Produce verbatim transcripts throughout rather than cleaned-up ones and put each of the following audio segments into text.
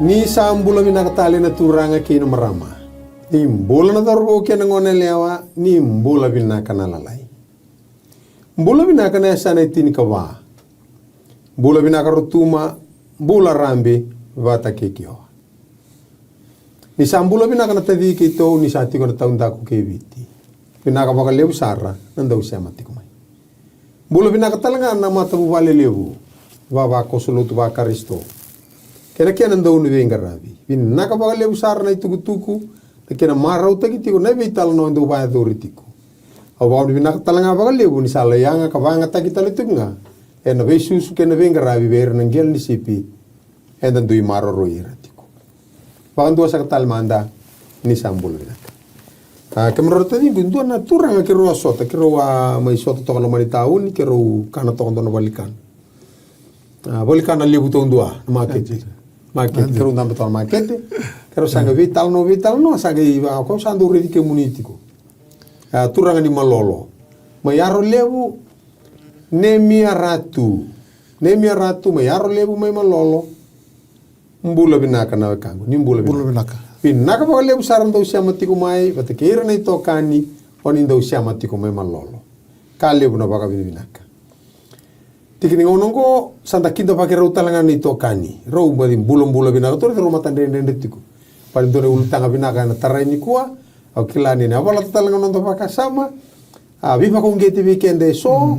Ni sa bula vinaka tale na turaga kei na marama. Ni bula na cauravou kei na gone yalewa, ni bula vinaka na lalai. Bula vinaka na yasana e tinikava. Bula vinaka Rotuma, bula Rabe, vata kei Kioa. Ni sa bula vinaka na taci keitou, ni sa tiko na taudaku kei Viti. Vinaka vakalevu sara na dau sema tiko mai. Bula vinaka tale ga na matavuvale levu, vavakoso lotu vaKarisito, kei na kena dau ni veiqaravi. Vinaka vakalevu sara na itukutuku, na kena marautaki tiko na veitalanoa dau vakayacori tiko. Au vakavinavinaka tale ga vakalevu ni sa lai yaga ka vakayagataki tale tiko ga ena veisusu kei na veiqaravi vei ira na qele ni sipi eda dui maroroi ira tiko. Vakadua saka tale mada, ni sa bula vinaka. A, kemudrau taciqu, dua na turaga keirau a sota, keirau a mai sota toka loma ni tauni, keirau kana toka dua na valenikana. A, valenikana levu taudua, na makete. Makete, keirau dabe toka na makete. Keirau sa qai veitalanoa, veitalanoa, sa qai vaka, o koya sa dau raici kemuni tiko. A, turaga ni Malolo. Mai Yarolevu, Nemia Ratu. Nemia Ratu, mai Yarolevu, mai Malolo. Bula vinaka na wekaqu, ni bula vinaka. Bula vinaka. Vinaka vakalevu sara dau sema tiko mai, vata kei ira na itokani, o ni dau sema tiko mai Malolo. Ka levu na vakavinavinaka. Tiki ni gauna oqo, sa da kidavaki rau tale ga na itokani. Rau baci bulabula vinaka tu, rau matadredredre tiko. Baleta dua na ulutaga vinaka ena tarai nikua, au kila ni na yavalata tale ga na noda vakasama, a, veivakauqeti vei keda eso,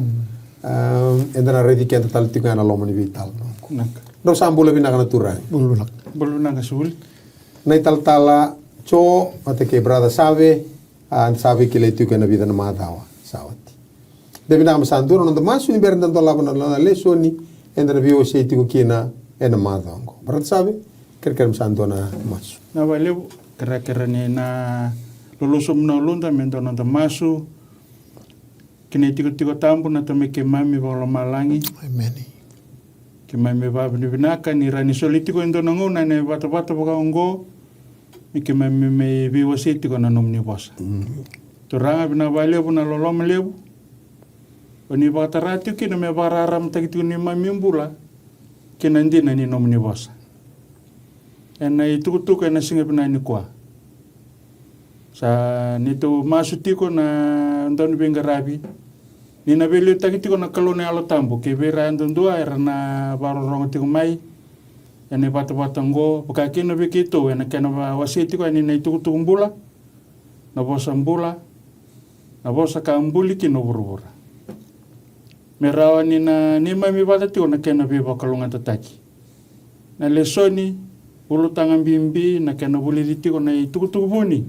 a, eda na raici keda tale tiko ga ena loma ni veitalanoa. Vinaka. Rau sa bula vinaka na turaga. Bula vinaka. Bula vinaka Sivuli. Na italatala Jo, vata kei brother Save, a, sa veikilai tiko ena vica na macawa sa oti. De vinaka me sa dua na noda masu ni bera da dolava na, na lesoni eda na veiwasei tiko kina ena macawa oqo. Brother Save, kerekere me sa dua na masu. Na vakalevu, kerekere ni na lolosobu na uluda me dua na noda masu. Ki na itikotiko tabu na Tamai keimami vakalomalagi. Emeni. Keimami vakavinavinaka ni rawa ni soli tiko e dua na gauna ena ivatavata vaka oqo, me keimami mai veiwasei tiko na nomuni vosa. Mm. Turaga, vinaka vakalevu na loloma levu o ni vakatara tiko kina me vakararamataki tiko neimami bula ki na dina ni nomuni vosa. Ena itukutuku ena siga vinaka nikua, sa neitou masu tiko na dauniveiqaravi ni na veiliutaki tiko na Kalou na Yalo Tabu ki vei ira yadudua era na vakarorogo tiko mai ena ivatavata oqo, vaka kina vei keitou ena kena va-, wasei tiko yani na itukutuku bula, na vosa bula, na vosa ka buli kina o vuravura. Me rawa ni na neimami vata tiko na kena veivakalougatataki. Na lesoni, ulutaga bibi na kena vulici tiko na itukutuku vuni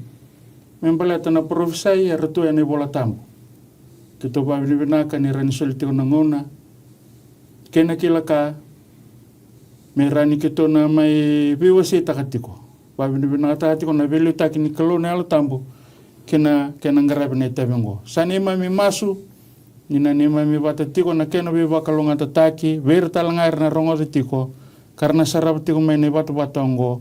me baleta na parofisai era tu ena iVola Tabu. Keitou vakavinavinaka ni rawa ni soli tiko na gauna kei na kila ka me rawa ni keitou na mai veiwaseitaka tiko. Vakavinavinakataka tiko na veiliutaki ni Kalou na Yalo Tabu kei na kena qaravi na itavi oqo. Sa neimami masu ni na neimami vata tiko na kena veivakalougatataki vei ira tale ga era na rogoca tiko ka ra na sarava tiko mai na ivatavata oqo.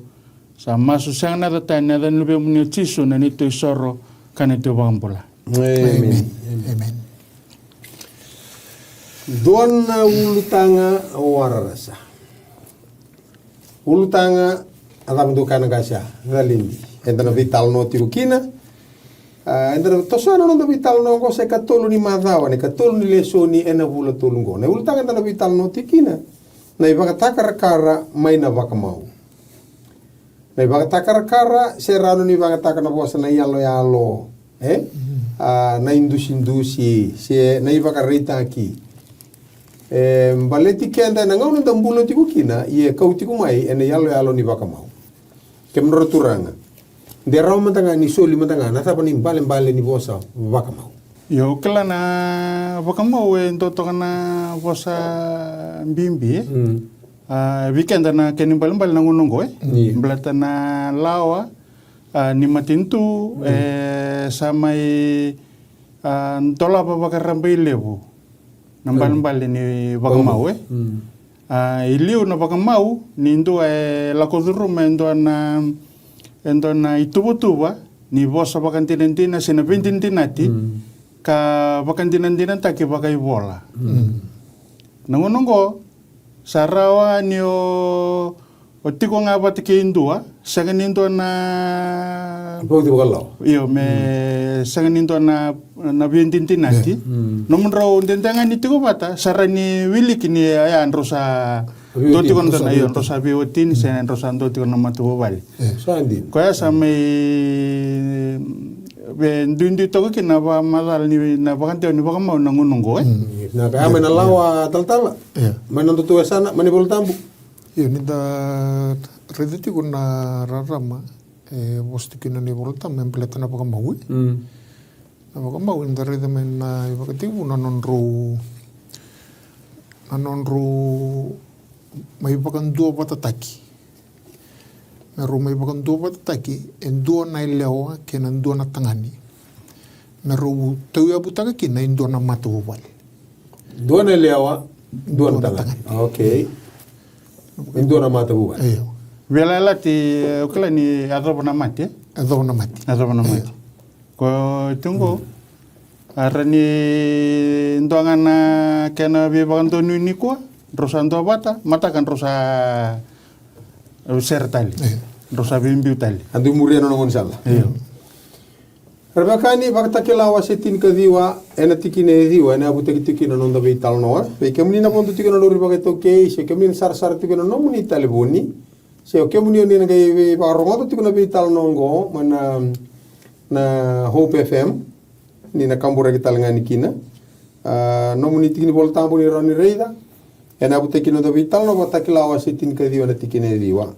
Sa masu sega na yaca tani, na yaca ni Luvemuni o Jisu, na neitou isoro ka neitou iVakabula. Emeni. Emeni. Emeni. Dua na ulutaga wararasa. Ulutaga, a cava dou kaya na qase ya, calidi. Eda na veitalanoa tiko kina. A, eda na tosoya na noda veitalanoa oqo se ikatolu ni macawa, na ikatolu ni lesoni ena vula tolu oqo. Na ulutaga eda na veitalanoa tiko kina, na ivakatakarakara mai na vakamau. Na ivakatakarakara, se rawa ni vakataka na vosa na iyaloyalo, e? A, na idusidusi, se na ivakaraitaki. E baleti keda ena gauna da bula tiko kina, ia e kau tiko mai ena iyaloyalo ni vakamau. Kemudrau turaga, de rawa mada ga ni soli mada ga na cava na ibalebale ni vosa vakamau? Io, au kila na vakamau e dua toka na vosa bibi, e? Mm. A, vei keda na kena ibalebale na gauna oqo, e? Io. Baleta na lawa, a, ni matanitu, mm, e sa mai, a, dolava vakarabailevu na, mm, balebale ni vakamau, e? Mm. A, i liu na vakamau ni dua e lako curuma e dua na, e dua na ituvatuva ni vosa vakadinadinati, mm, ka vakadinadinataki vakaivola. Mm. Na gauna oqo, sa rawa ni o O tiko ga vata kei dua, sega ni dua na vauci vakalawa. Io, me sega ni dua na, na veidinadinati. Nomudrau dede ga ni tiko vata, sa rawa ni wiliki ni, a, ya, drau sa dua tiko na dua na, io, drau sa veiwatini, se drau sa dua tiko na matavuvale. Sa dina. Koya sa mai veiduidui toka kina na vakamacala ni, na vakadewa ni vakamau na gauna oqo, e? Na ka ya mai na lawa talatala. Mai na nodatou yasana, mai na iVolatabu. Io, ni da raica tiko na rarama e vosa tiko kina na iVolatabu me baleta na vakamau, e? Na vakamau, ni da raica mai na ivakatekivu na nodrau, na nodrau mai vakaduavatataki. Me rau mai vakaduavatataki e dua na yalewa kei na dua na tagane. Me rau tauyavutaka kina e dua na matavuvale. Dua na yalewa, dua na tagane. Okay. E dua na matavuvale. Io. Veiyalayalati, e, o kila ni yacova na mate. Yacova na mate. Yacova na mate. Ko tu qo, a, rawa ni dua ga na kena veivakadonui nikua, drau sa dua vata, mataka drau sa, e, sere tale. Drau sa veibiu tale. A dui muria na nona gaunisala. Io. Ra veiwekani, Vakatakila wase tinikaciwa, ena tikina e ciwa, ena yavutaki tiko kina na noda veitalanoa. Vei kemuni na vodo tiko na nodrau ivakataukei, se kemuni na sarasara tiko na nomuni talevoni, se o kemuni o ni na qai vei, vakarogoca tiko na veitalanoa oqo mai na, na Hope F M, ni na kaburaki tale ga ni kina. A, nomuni tiki ni Volatabu ni rawa ni raica. Ena yavutaki kina na noda veitalanoa, Vakatakila wase tinikaciwa ena tikina e ciwa.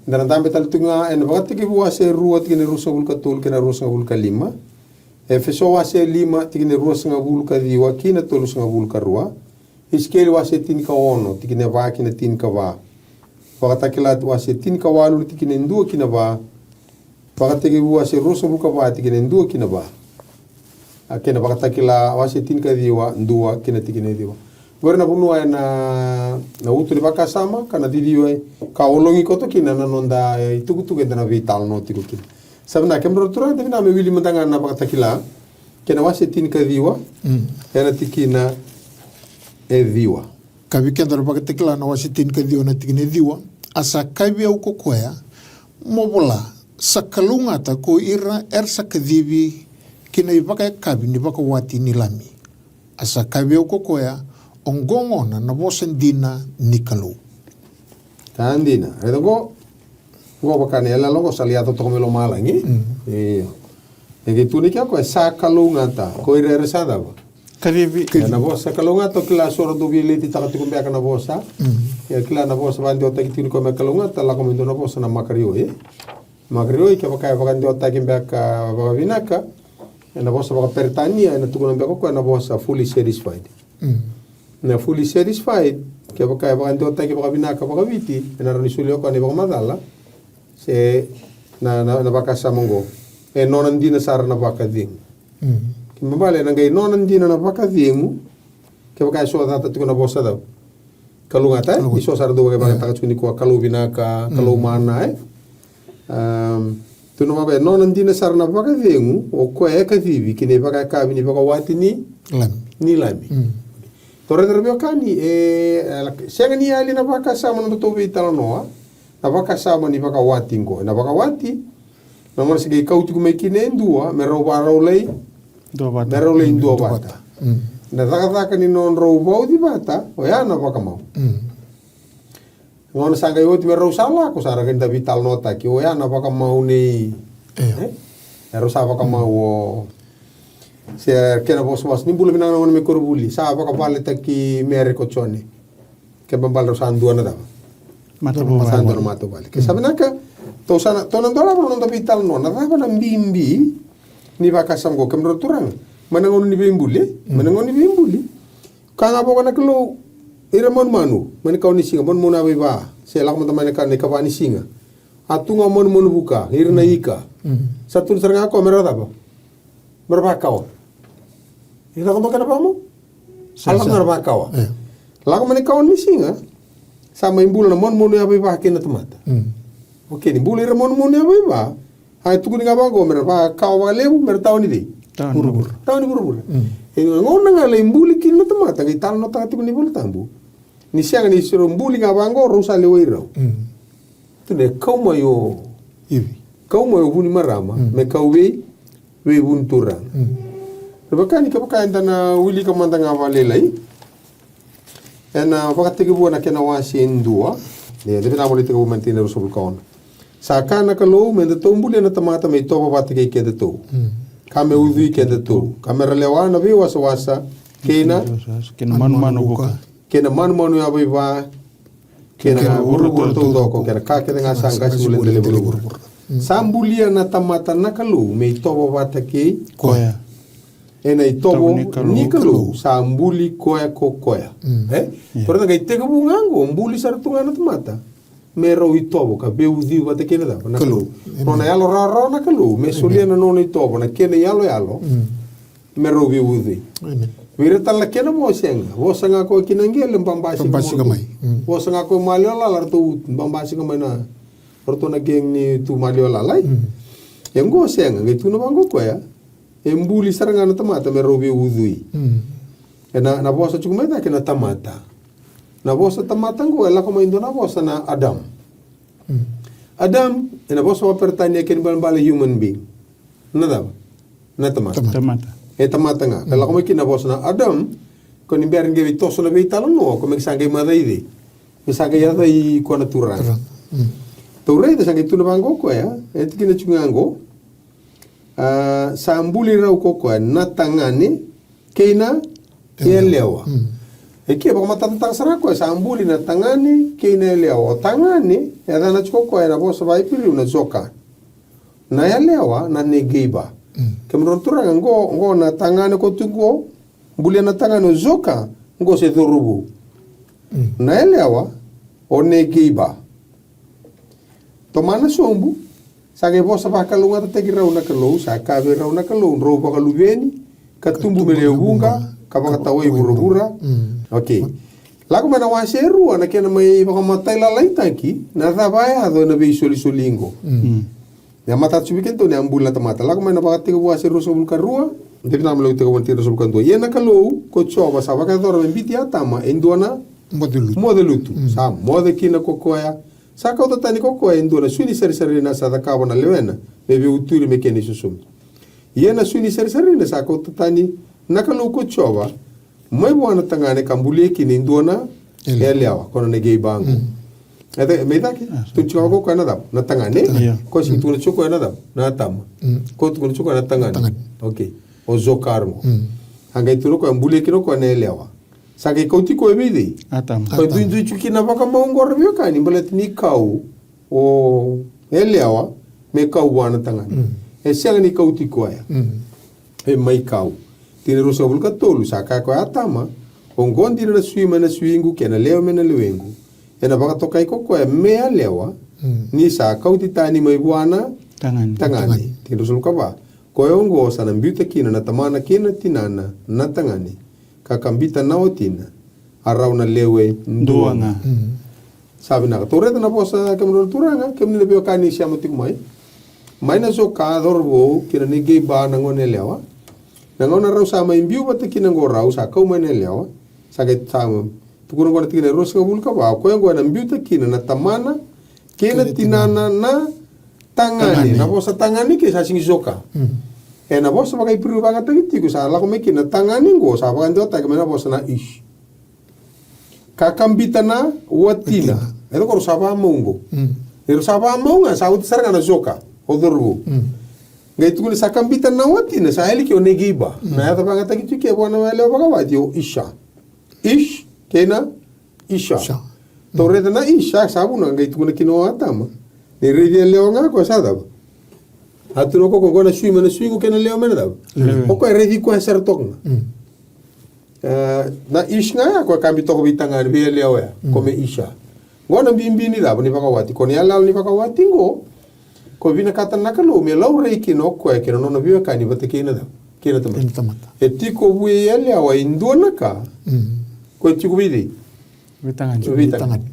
Da na dabe tale tu ga ena Vakatekivu wase rua, tikina e ruasagavulu ka tolu kei na ruasagavulu ka lima. Efeso wase lima, tikina e ruasagavulu ka ciwa ki na tolusagavulu ka rua. Isikeli wase tinikaono, tikina e va ki na tinikava. Vakatakila wase tinikawalu, tikina e dua ki na va. Vakatekivu wase ruasagavulu ka va, tikina e dua ki na va. A, kei na Vakatakila wase tinikaciwa, dua ki na tikina e ciwa. Qori na vanua ena, na utu ni vakasama ka na ciciva, ka ologi koto kina na noda, e, itukutuku eda na veitalanoa tiko kina. Sa vinaka, kemudrau turaga, da vinaka me wili mada ga na Vakatakila kei na wase tinikaciwa, ena tikina e ciwa. Ka vei keda na Vakatakila na wase tinikaciwa na tikina e ciwa. A sa kaya vei au ko koya, mo vola, sa kalougata ko ira era sa kacivi ki na ivakayakavi ni vakawati ni Lami. A sa kaya vei au ko koya, oqo gona na vosa dina ni Kalou. Ka dina, raica oqo. Oqo vaka na yalayala oqo sa lai yaco toka mai lomalagi. Io. E qai tukuna kina o koya, sa kalougata ko ira era sa cava? Kacivi. Ena vosa kalougata, o kila so ra dau veiletitaka tiko beka na vosa. Ia kila na vosa vakadewataki tiko ni koya me kalougata, lako mai dua na vosa na makarioi. Makarioi, kevaka e vakadewataki beka vakavinaka ena vosa vakaperitania, ena tukuna beka o koya na vosa fully satisfied. Na fully satisfied, kevaka e vakadewataki vakavinaka vakaviti, ena rawa ni solia o koya na ivakamacala se na, na, na vakasama oqo. E nona dina sara na vakacegu. Kena ibalebale ena qai nona dina na vakacegu kevaka e so cata tiko na vosa cava? Kalougata, e? Ni so sara dau vakaivakataka tiko nikua, Kalou vinaka, Kalou mana, e? Am, tukuna vaka e nona dina sara na vakacegu o koya e kacivi ki na ivakayakavi ni vakawati ni Lami. Ni Lami. Tou raica ra veiwekani, e, e, sega ni yali na vakasama na nodatou veitalanoa, na vakasama ni vakawati oqo. Na vakawati, na gauna se qai kau tiko mai kina e dua me rau vakarau lai, me rau lai dua vata. Na cakacaka ni nodrau vauci vata, oya na vakamau. Gauna sa qai oti me rau sa lako, sa ra qai da veitalanoataki, oya na vakamau nei, e? E rau sa vakamau o, se kena vosavosa ni bula vinaka na gone mai koronivuli, sa vakavaletaki Mere ko Jone. Kena ibalebale rau sa dua na cava? Matavuvale. Sa dua na matavuvale. Ke sa vinaka, tou sa na, tou na dolava na noda veitalanoa, na cava na bibi ni vakasama oqo, kemudrau turaga? Mai na gauna ni veibuli, e? Mai na gauna ni veibuli. Ka ga vaka na Kalou, ira manumanu mai na kawa ni siga, manumanu yavaiva, se lako mada mai na ka na ikava ni siga. A tu ga manumanu vuka, ira na ika. Sa tu sara ga o koya me ra cava? Me ra vakawa. Ira na cava kena vakamau? A lako me ra vakawa. Lako mai na kawa ni siga, sa mai bula na manumanu yavaiva kei na tamata. Okei, ni bula ira manumanu yavaiva, a e tukuni ga vaqo me ra vakawa vakalevu, me ra tawa ni cei? Tawa ni vuravura. Tawa ni vuravura. E gauna ga lai buli kina na tamata, qai talanoataka tiko na iVolatabu. Ni sega ni se rau buli ga vaqo, rau sa lewai rau. tukuna e kau mai o, ivi, kau mai o vunimarama me kau vei, vei vunituraga. Na vaka ni kevaka eda na wilika mada ga vakalailai ena Vakatekivu na kena wase e dua, e, e vinaka mo ni tekivu mai na tikina e ruasagavulu ka ono. Sa kaya na Kalou, me datou bulia na tamata me itovo vata kei kedatou, ka me ucui kedatou, ka me ra lewa na veiwasawasa kei na, kei na manumanu vuka, kei na manumanu yavaiva, kei na vuravura taucoko, kei na ka kece ga sa qasi bula e dela ni vuravura. Sa bulia na tamata na Kalou me itovo vata kei koya. Ena itovo ni Kalou sa buli koya ko koya. E? Ia. Koya na qai tekivu ga oqo, buli sara tu ga na tamata me rau itovo ka veiucui vata kei na cava? Na Kalou. Nona yalo rawarawa na Kalou me solia na nona itovo, na kena iyaloyalo, me rau veiucui. Vei ira tale na kena vo sega, vosa ga koya ki na qele, babasika mai. Vosa ga koya maliwa lala, ratou babasika mai na, ratou na gang ni tu maliwa lala, e? E oqo sega, qai tukuna vaqo koya, e buli sara ga na tamata me rau veiucui. Ena, na vosa tiko mai cake na tamata. Na vosa tamata oqo e lako mai dua na vosa na Adam. Adam, ena vosa vakaperitania kena ibalebale human being. Na cava? Na tamata. Tamata. E tamata ga. E lako mai kina na vosa na Adam, ko ni bera ni qai toso na veitalanoa, ko me sa qai macala i cei? Me sa qai yaco i koya na Turaga. Tou raica sa qai tukuna vaqo koya, e tikina tiko ga oqo. A, sa buli rau ko koya na tagane kei na yalewa. E ke vakamatatataka sara koya, sa buli na tagane kei na yalewa. O tagane, e yacana tiko koya ena vosa vakaIperiu na zoka. Na yalewa na negeiba. Kemudrau na turaga, qo, qo na tagane ko tu qo, bulia na tagane o zoka, qo se cauravou. Na yalewa, o negeiba. Tomana sobu, sa qai vosa vakalougatataki rau na Kalou, sa kaya vei rau na Kalou, drau vakaluveni, ka tubu me lewe vuqa, ka vakatawai vuravura. Okei. Lako mai na wase e rua, na kena mai vakamatailalai taki na cava a yaco ena veisolisoli qo. Na matata tiko vei kedatou ni a buli na tamata. Lako mai na Vakatekivu wase ruasagavulu ka rua, de vinaka me lako tiko vata na tikina ruasagavulu ka dua. Ia na Kalou ko Jiova sa vakayacora me biuti Atama e dua na moce lutu. Sa moce kina ko koya. Sa kauta tani ko koya e dua na sui ni sarisarina sa cakava na lewena me veiuturi me kena isosomi. Ia na sui ni sarisarina sa kauta tani na Kalou ko Jiova mai vua na tagane ka bulia kina e dua na yalewa, ko na negeiba qo. E cake, me cake. Tukuna tiko ko koya na cava? Na tagane. Ko sega ni tukuna tiko koya na cava? Na Atama. Ko tukuna tiko koya na tagane. Okei. O zoka qo. A qai tukuna koya bulia kina koya na yalewa. Sa qai kauti koya vei cei? Atama. Koya duidui tiko kina vakamau qo, ra veiwekani, baleta ni kau o yalewa me kau vua na tagane. E sega ni kauti koya. E mai kau. Tikina ruasagavulu ka tolu, sa kaya ko Atama, oqo dina na sui mai na suiqu kei na lewe mai na lewequ. Ena vakatokai ko koya me yalewa, ni sa kauti tani mai vua na tagane. Tikina ruasagavulu ka va, koya oqo sa na biuta kina na tamana kei na tinana na tagane, ka kabita na watina, a rau na lewe dua ga. Sa vinaka. Tou raica na vosa, kemudrau na turaga, kemuni na veiwekani sema tiko mai. Mai na zoka, cauravou, kei na negeiba, na gone yalewa. Na gauna rau sa mai biu vata kina qo rau, sa kau mai na yalewa. Sa qai sa tukuna qo na tikina e ruasagavulu ka va, o koya qo ena biuta kina na tamana kei na tinana na tagane. Na vosa tagane ke sa sega ni zoka. Ena vosa vakaIperiu vakayagataki tiko, sa lako mai kina na tagane qo, sa vakadewataki mai na vosa na ish. Ka kabita na watina. E rau sa vakamau qo. Ni rau sa vakamau ga, sa oti sara ga na zoka, o cauravou. Qai tukuni sa kabita na watina, sa yali ke o negeiba. Na yaca vakayagataki tiko ke vua na yalewa vakawati o isha. Ish kei na isha. Tou raica na isha, sa vuna qai tukuna kina o Atama. Ni raici yalewa ga koya sa cava? A tukuna ko koya qo na sui mai na suiqu kei na lewe mai na cava? O koya e raici koya sara toka ga. E, na ish ga ya, ko e kabi toka vei tagane, vei yalewa ya, ko me isha. Qo na bibi ni cava, ni vakawati, ko na iyaloyalo ni vakawati qo, ko vinakata na Kalou me laurai kina o koya kei na nona veiwekani vata kei na cava? Kei na tamata. E tiko vua e yalewa e dua na ka, ko e tiko vei cei? Vei tagane.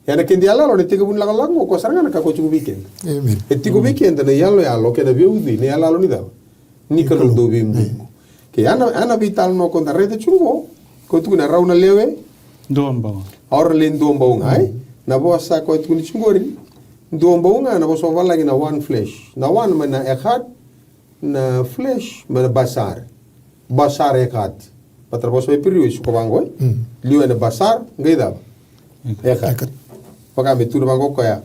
Ena keda iyaloyalo, na itekivu ni lakolako, ko sara ga na ka ko tiko vei keda. E tiko vei keda na iyaloyalo kei na veiucui, na iyaloyalo ni cava? Ni Kalou dau veibuli. Ke a na, a na veitalanoa ko da raica tiko qo, ko tukuna rau na lewe dua bau. A rau na lewe dua bau ga, e? Na vosa ko tukuni tiko qori, Dua bau ga na vosa vavalagi na one flesh. Na one mai na echad, na flesh mai na basar. Basar echad. Baleta na vosa Iperiu e suka vaqo, e? Mm. Liu ena basar, qai cava? Echad. Echad. Vaka me tukuna vaqo o koya,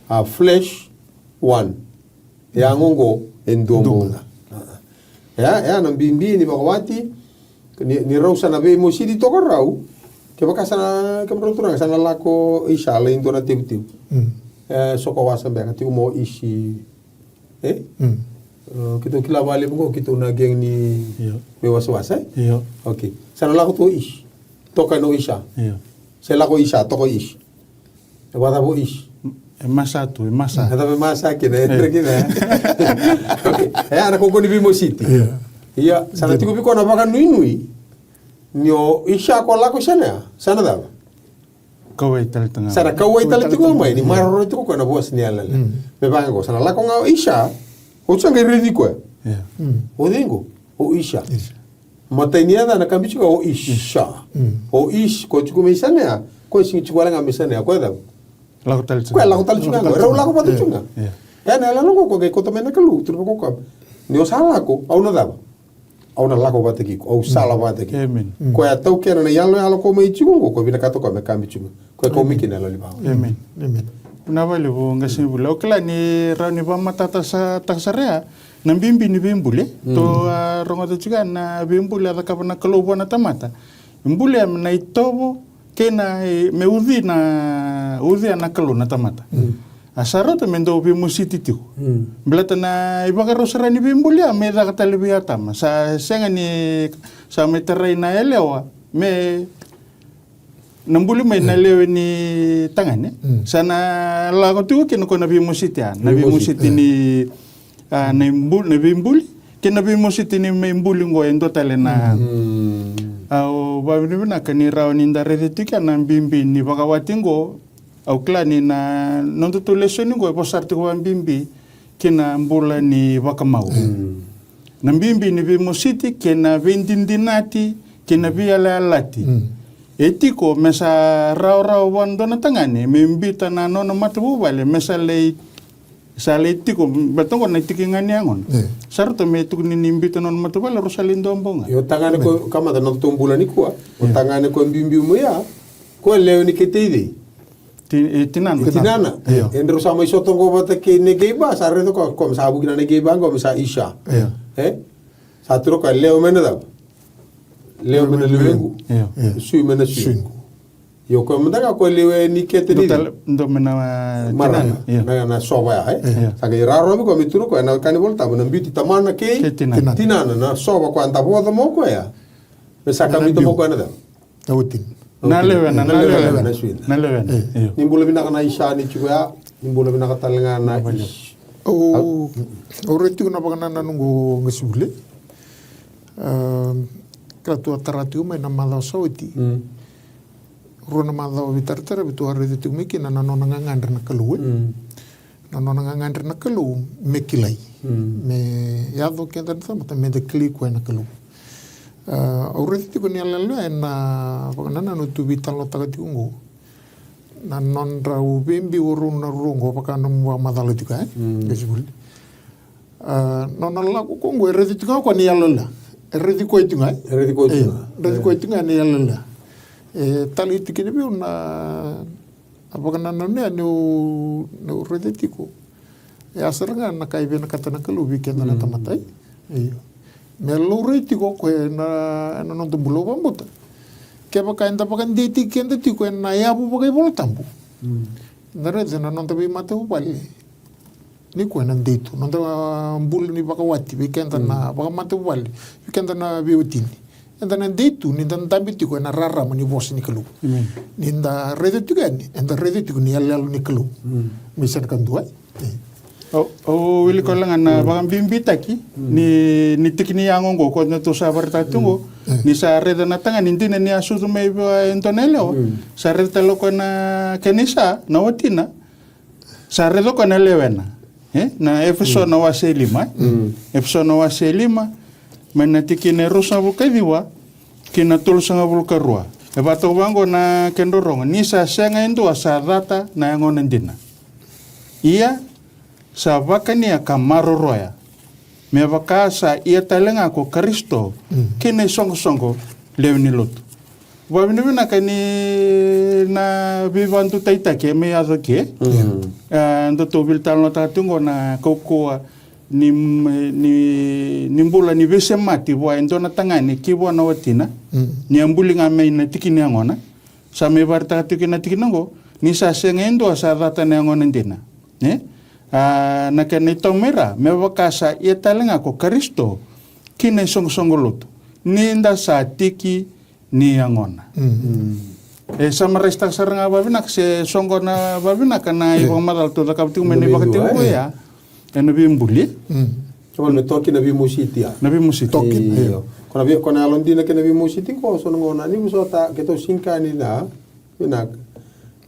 a flesh one. Yago qo e dua bau ga. Ia, ia na bibi ni vakawati, ni, ni rau sa na veimositi toka rau, kevaka sa na, kemudrau turaga, sa na lako Isa lai dua na tevutevu. Mm. E, soko wasa beka, tiko mai o Isi. E? Mm. E, keitou kila vakalevu qo, keitou na gang ni, io, veiwasawasa, e? Io. Okay. Sa na lako tu o Isi. Toka na o Isa. Io. Se lako Isa, toka o Isi. E vakacava o Isi? E masa tu, e masa. E cava e masa kina, e dra kina, e? Okay. E, a na kaukaua ni veimositi. Io. Ia, sa na tiko vei koya na vakanuinui. Ni o Isa ko lako i sana ya, sa na cava? Kauwai tale tu ga. Sa na kauwai tale tiko mai, ni maroroi tiko koya na vosa ni yalayala. Mm. Me vaka qo, sa na lako ga o Isa, o sa qai raici koya. Io. Mm. O cei qo? O Isa. Isa. Matai ni yaca na kabici ga o Isa. Mm. O Is, ko tiko mai sana ya, ko sigi tiko wale ga mai sana ya, ko cava? Lako tale tiko. Ko lako tale tiko ga, rau lako vata tiko ga. Io. E, na yalayala qo ko qai kauta mai na Kalou, tukuna vaka o koya. Ni o sa lako, au na cava? Au na lako vata kei iko, au sala vata kei iko. Amen. Mm. Koya taukena na iyaloyalo ko mai tiko qo, ko vinakata ko me kabici ga. Koya kau mai kina na yalo ni vakaoti. Amen. Amen. Vinaka vakalevu qasenivuli. Au kila ni rawa ni vakamatatataka sara ya na bibi ni veibuli. Mm. Tou a rogoca tiko ya na veibuli a cakava na Kalou vua na tamata. Buli ya me na itovo kei na, e, me ucuya na, ucuya na Kalou na tamata. Mm. A sa rauta me dau veimositi tiko. Mm. Baleta na ivakarau sara ni veibuli ya me caka tale vei Atama. Sa sega ni, sa mai tarai na yalewa me na buli mai na lewe ni tagane. Mm. Sa na lako tiko kina ko na veimositi ya. Na veimositi, veimositi, e, ni, a, na ibul-, na veibuli kei na veimositi ni mai buli qo e dua tale na. Mm. Au vakavinavinaka ni rawa ni da raica tiko ya na bibi ni vakawati qo. Au kila ni na nodatou lesoni qo e vosa sara tiko vakabibi ki na bula ni vakamau. Mm. Na bibi ni veimositi kei na veidinadinati kei na veiyalayalati. Mm. E tiko me sa rawarawa vua na dua na tagane me biuta na nona matavuvale me sa lai, sa lai tiko, baleta qo na tiki ga ni yagona. Io. Sa rauta me tukuni ni biuta na nona matavuvale, rau sa lai dua bau ga. Io, tagane ko, kamata na nodatou bula nikua. Io. O tagane ko biubiu mai ya, ko lewe ni kete i cei? Ti-, e, tinana. E tinana. Io. E drau sa mai sota qo vata kei Negeiva, sa raica ko, ko me sa vuki na Negeiva qo me sa Isa. Io. E? Sa tukuna ko lewe mai na cava? Lewe mai na lewequ. Io. Sui mai na suiqu. Io, ko mada ga ko lewe ni kete ni cei? Dua mai na, e, marama. Tinana. Io. Na, na sova ya, e? Io. Sa qai rawarawa vei koya me tukuna ko ya na ka ni Vola Tabu, na biuti tamana kei, kei tinana. Tinana, na sova ko ya, da voca mai o koya. Me sa kamita mai o koya na cava? Na watina. Na lewena, na lewena. Na lewena. Io. Ni bula vinaka na Isa ni tiko ya, ni bula vinaka tale ga na Is. Au, au raica tiko na vakanananu qo qasenivuli. A, ka tou a tara tiko mai na macawa sa oti. Mm. Rua na macawa veitaratara, tou a raica tiko mai kina na nona gagadre na Kalou, e. Mm. Na nona gagadre na Kalou me kilai. Mm. Me yaco keda na tamata me da kilai koya na Kalou. A, au raica tiko ni yalayala ena vakanananu tou veitalanoataka tiko qo. Na nodrau veibiu o rau na rua qo vaka nomu vakamacala tiko, e? Mm. Qasenivuli. A, nona lako ko qo e raici tiko ga o koya ni yalayala. E raici koya tiko ga, e? E raici koya tiko ga. Io, raici koya tiko ga ni yalayala. E talei tiko kina vei au na, na vakanananu ya niu, niu raica tiko. E a sara ga na ka e vinakata na Kalou vei keda na tamata, e? Io. Me laurai tiko o koya ena, ena noda bula, au vakabauta. Kevaka eda vakadeitaki keda tiko ena yavu vakaivolatabu. Mm. Da raica na noda veimatavuvale. Nikua ena dei tu. Noda, a, bula ni vakawati vei keda na vakamatavuvale, vei keda na veiwatini. Eda na dei tu ni da dabe tiko ena rarama ni vosa ni Kalou. Amen. Ni da raica tiko yani, eda raica tiko ni yalayala ni Kalou. Mm. Me sa na ka dua. E. Au, au wilika wale ga na vakabibitaki ni, ni tiki ni yago oqo, ko na tou sa vakaraitaka tiko oqo. Mm. Ni sa raica na tagane, dina ni a sucu mai vua e dua na yalewa. Mm. Sa raica tale o koya na kena isa, na watina. Sa raica o koya na lewena. E? Na Efeso na wase e lima, e? Mm. Efeso na wase e lima, mai na tikina e ruasagavulu ka ciwa ki na tolusagavulu ka rua. E vakatoka vaqo na kedrau rogo: Ni sa sega e dua sa cata na yagona dina. Ia sa vakania ka maroroya, me vaka sa ia tale ga ko Karisito kei na isoqosoqo lewe ni lotu. Vakavinavinaka ni na veivakadutaitaki e mai yaco ke. E, datou vilitalanoataka tiko qo na kaukauwa ni, ni, ni bula ni veisemati vua e dua na tagane ki vua na watina, ni a buli ga mai na tiki ni yagona. Sa mai vakaraitaka tiko kina na tikina oqo, ni sa sega e dua sa cata na yagona dina. E? A, na kena itau mai ra, me vaka sa ia tale ga ko Karisito ki na isoqosoqo lotu, ni da sa tiki ni yagona. E summarise-taka sara ga vavinaka, se soqona vavinaka na ivakamacala tou cakava tiko mai na ivakatekivu ya. Ena veibuli. Kevaka me toki na veimositi, a? Na veimositi. Io. Ko na vei, ko na yalodina kei na veimositi ko so na gauna ni vosota, keitou sega ni ca. Vinaka.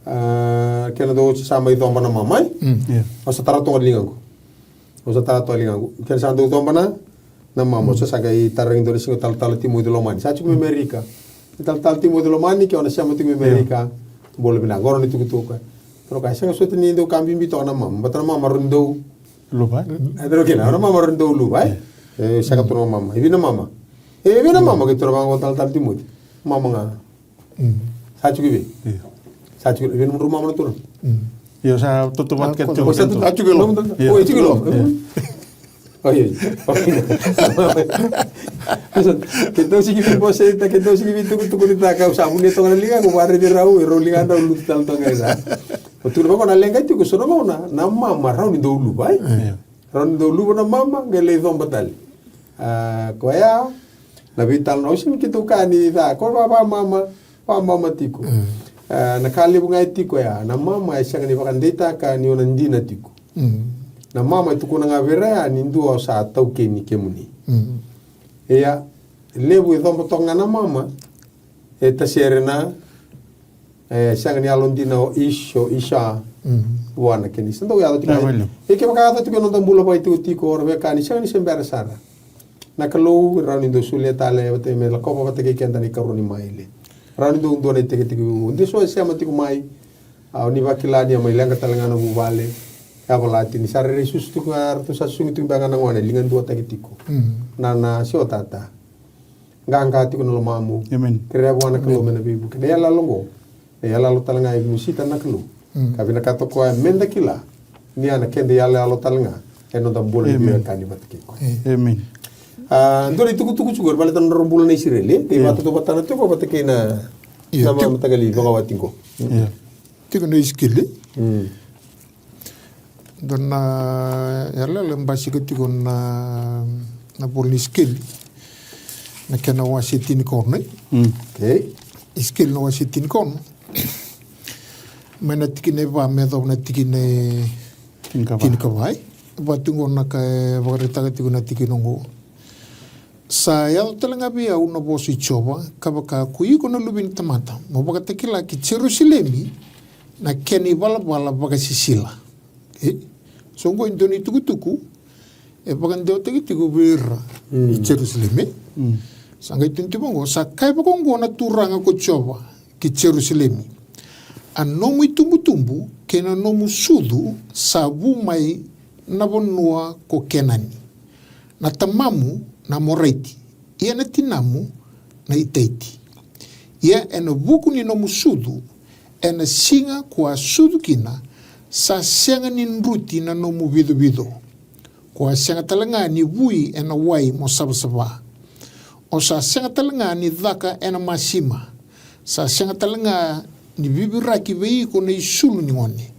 A, kena dou sa mai coba na mama, e? Io. Au sa tara toka na ligaqu. Au sa tara toka na ligaqu. Kena sa dou coba na, na mama, au sa qai tara ina dua na siga Talatala Timoci Lomani. Sa tiko mai Amerika. Talatala Timoci Lomani, ke o na sema tiko mai Amerika. Bula vinaka, qori na itukutuku. Toro ka sega soti ni dou ka bibi toka na mama. Baleta na mama rawa ni dou luva, e? E, toro kina, na mama rawa ni dou luva, e? E, sega tu na mama. E vei na mama? E vei na mama, kei toro vaqo Talatala Timoci. Mama ga. Sa tiko i vei? Io. Sa tiko i vei na nomudrau mama na turaga? Io, sa tautauvata kece. O sa tautauvata. Sa tiko i loma. Io. O, e tiko i loma. Io. Oi, oi. Keitou sega ni veivosaitaka, keitou sega ni veitukutukunitaka, au sa vunia toka na ligaqu, au vakaraici rau, e rau ligadrau lutu tale toka ga e sa. Au tukuna vaqo na leqa tiko, so na gauna na mama rawa ni dou luva, e? Io. Rawa ni dou luva na mama, qai lai coba tale. A, koya na veitalanoa, au sega ni keitou kaya ni ca, ko va, vamama, vamama tiko. A, na ka levu ga e tiko ya, na mama e sega ni vakadeitaka ni o na dina tiko. Na mama e tukuna ga vei ira ya ni dua o sa taukeni kemuni. Ia, levu e coba toka ga na mama, e tasere na, e, sega ni yalodina o Ish, o Isha, vua na kena. Sa dau yaco tiko. E, kevaka yaco tiko e noda bula vakaitikotiko, o ra veka ni sega ni se bera sara. Na Kalou e rawa ni dou solia tale vata me lakova vata kei keda na ikarua ni maile. Rawa ni dou dua na itekitekivu. De so e sema tiko mai, a, o ni vakila ni a mai leqa tale ga na vuvale. E a volati ni sa rairai susu tiko ga, ratou sa susugi tiko beka ga na gone, ligaduataki tiko. Na, na se o tata. Qaqa tiko na lomamu. Amen. Kerea vua na Kalou me na veivuke. Na iyaloyalo oqo, na iyaloyalo tale ga e mosita na Kalou. Ka vinakata o koya me da kila ni a na keda iyaloyalo tale ga e noda bula ni veiwekani vata kei koya. Amen. A, dua na itukutuku tiko e baleta na nodra bula na Isireli, e? Kei vakatautauvatana tiko vata kei na, na mataqali vakawati qo. Tiko na Isikeli. Dua na iyaloyalo e basika tiko na, na vola ni Isikeli, na kena wase tinikaono, e? Okay. Isikeli na wase tinikaono. Mai na tikina e va me yacova na tikina e tinikava. Tinikava, e? Vaka tiko na ka e vakaraitaka tiko na tikina oqo. Sa yaco tale ga vei au na vosa i Jiova, ka vaka, ko iko na luve ni tamata, mo vakatakila ki Jerusalemi na kena ivalavala vakasisila. E? So oqo e dua na itukutuku e vakadewataki tiko vei ira i Jerusalemi. Sa qai tukuni tiko oqo, sa kaya vaka oqo na Turaga ko Jiova ki Jerusalemi, a nomu itubutubu kei na nomu sucu sa vu mai na vanua ko Kenani. Na tamamu na Amoraiti, ia na tinamu na Itaiti. Ia ena vuku ni nomu sucu, ena siga ko a sucu kina, sa sega ni druti na nomu vicovico. Ko a sega tale ga ni vui ena wai mo savasava. O sa sega tale ga ni caka ena masima. Sa sega tale ga ni viviraki vei iko na isulu ni gone.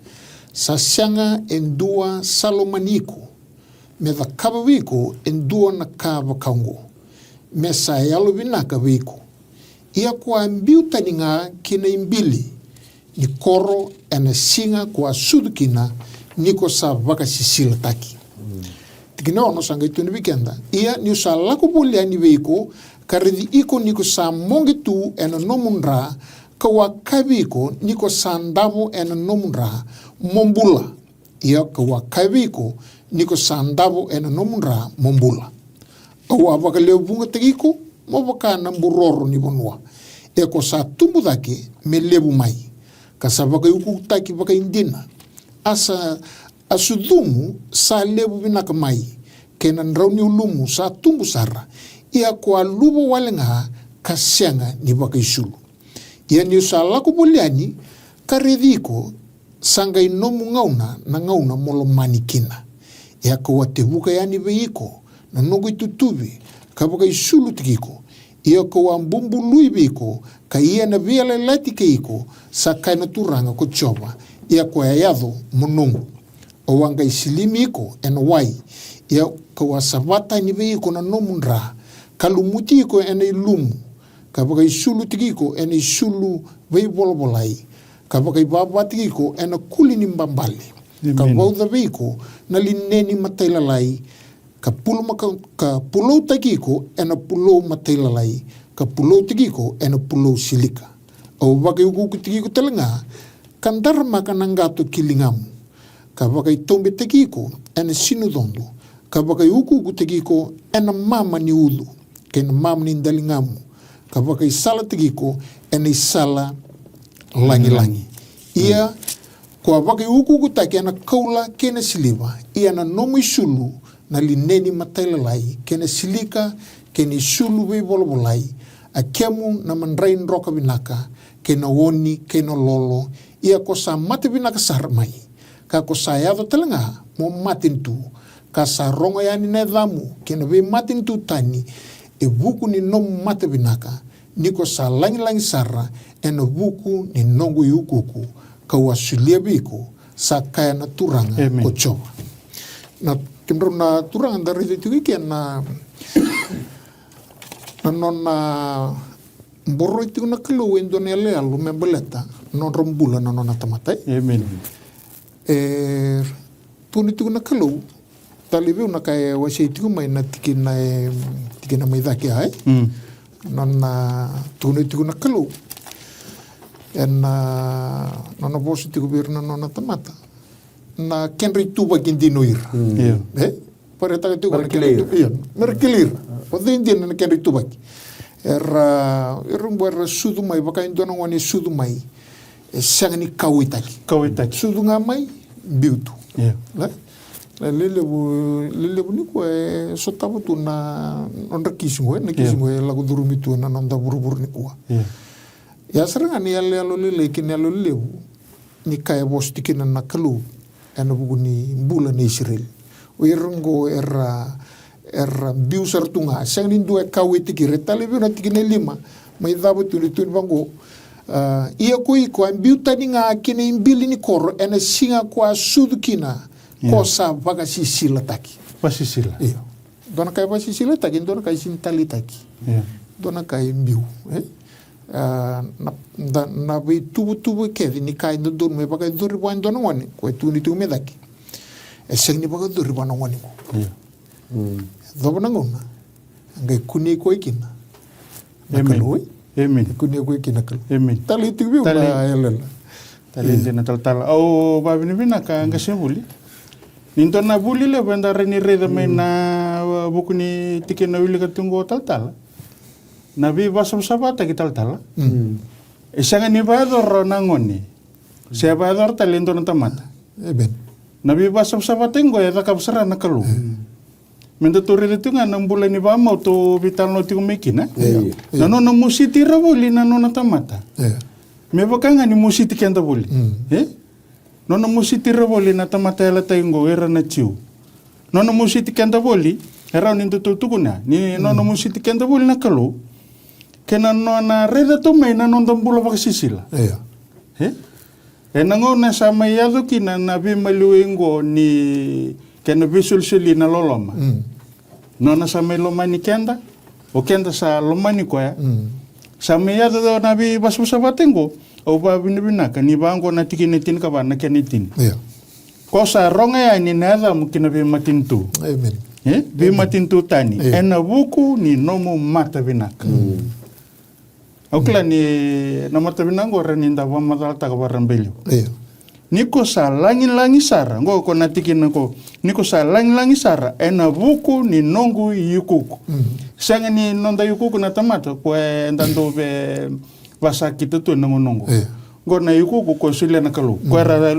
Sa sega e dua sa lomani iko me cakava vei iko e dua na ka vaka oqo, me sa yalovinaka vei iko. Ia ko a biu tani ga ki na ibili ni koro ena siga ko a sucu kina, ni ko sa vakasisilataki. Tikina ono sa qai tukuna vei keda, ia niu sa lako voli yani vei iko, ka raici iko ni ko sa moqe tu ena nomu dra, kau a kaya vei iko ni ko sa davo ena nomu dra, mo bula. Ia kau a kaya vei iko ni ko sa davo ena nomu dra, mo bula. Au a vakalewevuqataki iko mo vaka na buroro ni vanua, e ko sa tubu cake me levu mai, ka sa vakaiukuukutaki vakaidina, a sa A sucumu sa levu vinaka mai, kei na drau ni ulumu sa tubu sara, ia ko a luva wale ga ka sega ni vakaisulu. Ia ni'u sa lako voli yani ka raici iko, sa qai nomu gauna na gauna mo lomani kina. Ia ka'u a tevuka yani vei iko na noqu itutuvi, ka vakaisulu tiki iko. Ia ka'u a bubului vei iko, ka ia na veiyalayalati kei iko, sa kaya na Turaga ko Jiova, ia ko a yaco mo noqu. Au a qai silimi iko e na wai, ia ka'u a sava tani vei iko na nomu dra, ka lumuti iko e na ilumu, ka vakaisulu tiki iko e na isulu veivolavolai, ka vakaivava tiki iko e na kuli ni babale, ka vauca vei iko na lineni matailalai, ka pulumaka, ka puloutaki iko e na pulou matailalai, ka puloutaki iko e na pulou silika. Au vakaiukuuku tiki iko tale ga, ka daramaka na qato ki ligamu, ka vakaitaubetaki iko e na sinucodo, ka vakaiukuukutaki iko e na mama ni ucu, kei na mama ni daligamu, ka vakaisalataki iko e na isala lagilagi. Ia ko a vakaiukuukutaki e na koula kei na siliva, ia na nomu isulu na lineni matailalai, kei na silika, kei na isulu veivolavolai, a kemu na madrai droka vinaka, kei na oni, kei na lolo, ia ko sa mata vinaka sara mai, ka ko sa yaco tale ga mo matanitu, ka sa rogo yani na yacamu kei na veimatanitu tani, e vuku ni nomu mata vinaka, ni ko sa lagilagi sara e na vuku ni noqu iukuuku, ka'u a solia vei iko, sa kaya na Turaga ko Jiova. Na kemudrau na turaga da raica tiko i ke na, na nona boroi tiko na Kalou e dua na yaloyalo me baleta na nodra bula na nona tamata. E tukuna tiko na Kalou, talei vei au na ka e wasei tiko mai na tikina, e tikina mai cake ai. Nona tukuna tiko na Kalou e na nona vosa tiko vei ira na nona tamata, na kedra ituvaki dina o ira. E paretaka tiko na kedra ituvaki, ia, me ra kilai ira. O cei dina na kedra ituvaki? Era, era qo era sucu mai vaka e dua na gone e sucu mai, e sega ni kauwaitaki. Kauwaitaki. Sucu ga mai, biu tu. Na lelevu, lelevu nikua e sotava tu na nodra kisi qo, na kisi qo e lako curumi tu na noda vuravura nikua. Ia sara ga ni yaloyalo lailai kei na yalo levu ni ka e vosa tiko kina na Kalou e na vuku ni bula na Isireli. O ira qo era, era biu sara tu ga, sega ni dua e kauwaitaki ira. E talei vei au na tikina e lima mai cava tu, ni tukuni vaqo: Ia ko iko a biu tani ga ki na ibili ni koro e na siga ko a sucu kina, ko sa vakasisilataki. Vakasisila. Io. Dua na ka e vakasisilataki, dua na ka e sega ni taleitaki. Dua na ka e biu, e? A, na, da, na veituvatuva kece ni ka e dodonu me vakayacori vua e dua na gone, ko e tukuni tiko mai cake, e sega ni vakayacori vua na gone qo. Yacova na gauna e qai kunei koya kina na Kalou, e? E kunei koya kina na Kalou. Talei tiko vei au na yaloyalo. Talei dina talatala. Au vakavinavinaka qasenivuli. Ni dua na vuli levu eda rawa ni raica mai na, a, vuku ni tikina wilika tu qo talatala, na veivasavasavataki talatala. E sega ni vakayacora na gone, se vakayacora tale e dua na tamata. Na veivasavasavataki qo e cakava sara na Kalou. Me datou raica tiko ga na bula ni vakamau tou veitalanoa tiko mai kina. Na nona mositi ira voli na nona tamata. Me vaka ga ni mositi keda voli. E? Nona mositi ira voli na tamata yalataki qo, ira na Jiu. Nona mositi keda voli, e rawa ni datou tukuna ni nona mositi keda voli na Kalou kei na nona raica tu mai na noda bula vakasisila. E? E na gauna sa mai yaco kina na veimaliwai qo ni kena veisolisoli na loloma. Nona sa mai lomani keda, o keda sa lomani koya. Sa mai yaco na veivasavasavataki qo. Au vakavinavinaka ni vaqo na tikina e tinikava na kena e tini. Ko sa rogo yani na yacamu ki na veimatanitu. E? Veimatanitu tani. E na vuku ni nomu mata vinaka. Au kila ni na mata vinaka qo e rawa ni da vakamacalataka vakarabailevu. Ni ko sa lagilagi sara, qo ko na tikina qo, ni ko sa lagilagi sara e na vuku ni noqu iukuuku. Sega ni noda iukuuku na tamata ko eda dau via vakasakita tu e na gauna qo. Qo na iukuuku ko solia na Kalou, ko era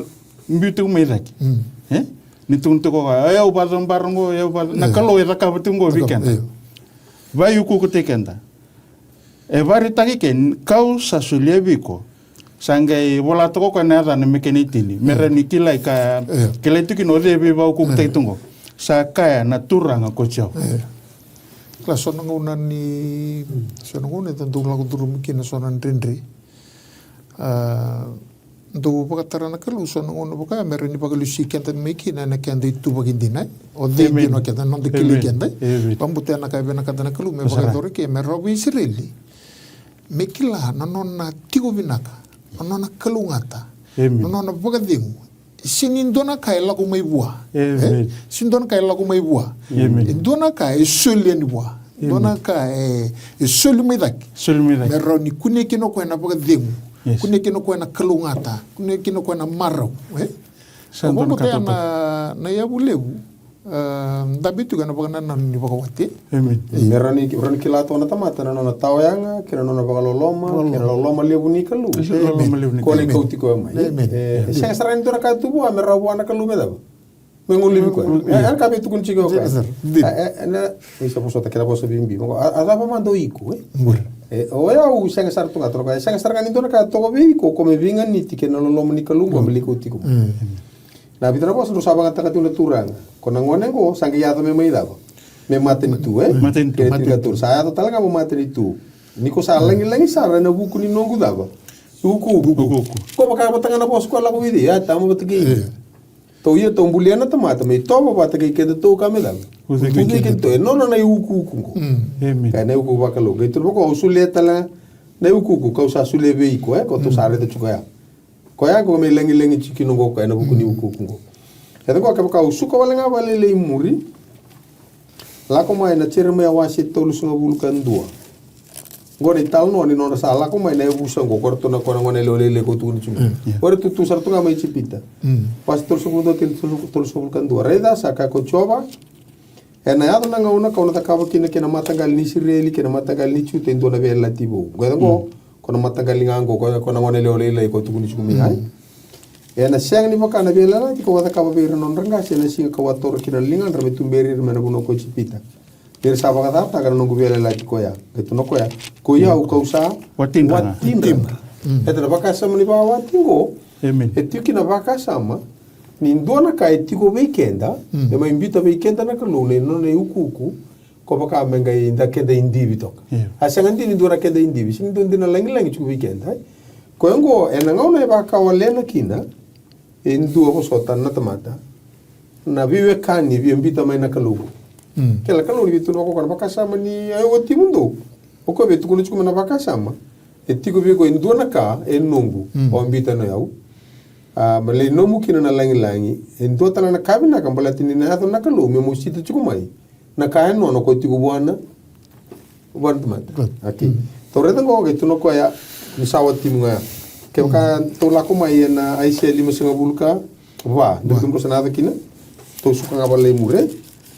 biu tiko mai cake. E? Ni tukuna tiko o koya, e, au vakacabara oqo, e, au vaka-, na Kalou e cakava tiko oqo vei keda. Vaiukuukutaki keda. E vakaraitaki ke, kau sa solia vei iko. Sa qai vola toka o koya na yacana me kena itini. Me rawa ni kilai ka, kilai tu kina o cei e veivakaukuukutaki tu oqo. Sa kaya na Turaga ko Jiova. Kila, so na gauna ni, so na gauna e dau lako curuma kina so na dredre. A, dau vakatara na Kalou so na gauna vaka ya me rawa ni vakalesui keda mai kina ena keda ituvaki dina, e? O cei dina o keda, na noda kilai keda, e? Vakabauta ya na ka e vinakata na Kalou me vakayacora ke, me rawa vei Isireli me kila na nona tiko vinaka, na nona kalougata, na nona vakacegu. Sega ni dua na ka e lako mai vua. E? Sega ni dua na ka e lako mai vua. E dua na ka e soli yani vua. Dua na ka e, e soli mai cake. Me rawa ni kunea kina o koya na vakacegu. Kunea kina o koya na kalougata. Kunea kina o koya na marau. E? Sa dua na ka totoka. Na, na yavu levu. A, dabe tiko ena vakanananu ni vakawati. Me rawa ni, rawa ni kila toka na tamata na nona tawa yaga, kei na nona vakaloloma, kei na loloma levu ni Kalou. Ko na ikau tiko mai. E, e sega sara ni dua na ka tu vua me rawa vua na Kalou me cava? Me golivi koya. E, e na ka me tukuni tiko o koya. E, e, na, isa vosota kena vosa bibi. A, a cava mada o iko, e? E, o yau sega sara tu ga toka, e sega sara ga ni dua na ka toka vei iko, ko me veiganiti kei na loloma ni Kalou, ko me lai kau tiko mai. Na vica na vosa drau sa vakayagataka tu na Turaga. Ko na gone oqo, sa qai yaco me mai cava? Me matanitu, e? Matanitu, matanitu. Sa yaco tale ga me matanitu. Ni ko sa lagilagi sara ena vuku ni noqu cava? Iukuuku. Iukuuku. Ko vaka vata ga na vosa ko lako vei cei, a tama vata kei. Tou ia tou bulia na tamata me itovo vata kei kedatou ka me cava? Ucui kedatou. E nona na iukuuku oqo. Ka na iukuuku vakalou. Qai tukuna vaka, au solia tale na iukuuku kau sa solia vei iko, e? Ko tou sa raica tiko ya. Koya qo me lagilagi tiko kina oqo koya ena vuku ni iukuuku oqo. E tiko kevaka au suka wale ga vakalailai i muri. Lako mai na Jeremaia wase tolusagavulu ka dua. Oqo na italanoa ni nodra sa lako mai na yavusa oqo, ko ratou na, ko na gone yalewa lailai ko tukuni tiko. O ira tu, tu sara tu ga mai Ijipita. Wase tolusagavulu dua kei tolusagavulu ka dua. Raica sa kaya ko Jiova, ena yaco na gauna kau na cakava kina kei na mataqali ni Isireli kei na mataqali ni Juta e dua na veiyalayalati vou. Qo e oqo, ko na mataqali ga oqo, ko, ko na gone yalewa lailai ko tukuni tiko mai. Ena sega ni vaka na veiyalayalati kau a cakava vei ira na nodra qase ena siga kau a taura kina na ligadra me tuberi ira mai na vanua ko Ijipita. Ni ra sa vakacacataka na noqu veiyalayalati koya. Qai tukuna o koya, koi au kau sa watidra. Watidra. Eda na vakasama ni vakawati oqo. E tiko kina vakasama ni dua na ka e tiko vei keda, e mai biuta vei keda na Kalou na nona iukuuku, ko vaka me qai da keda idivi toka. A sega dina ni dua na keda idivi, sega ni dua dina lagilagi tiko vei keda. Koya oqo, ena gauna e vakawalena kina e dua vosota na tamata, na veiwekani via biuta mai na Kalou. Kila Kalou ni via tukuna vaka o koya na vakasama ni, e, o timudou. O koya via tukuna tiko mai na vakasama. E tiko vei iko e dua na ka e noqu, o a biuta na yau. A, me lai nomu kina na lagilagi. E dua tale na ka vinaka baleta ni na yaco na Kalou me mosita tiko mai na ka e nona ko tiko vua na, vua na tamata. Tou raica oqo, qai tukuna o koya ni sa watimu ga ya. Kevaka tou lako mai ena Aisea limasagavulu ka va, dou tukuna sa na yaco kina. Tou suka ga vakalailai i muri.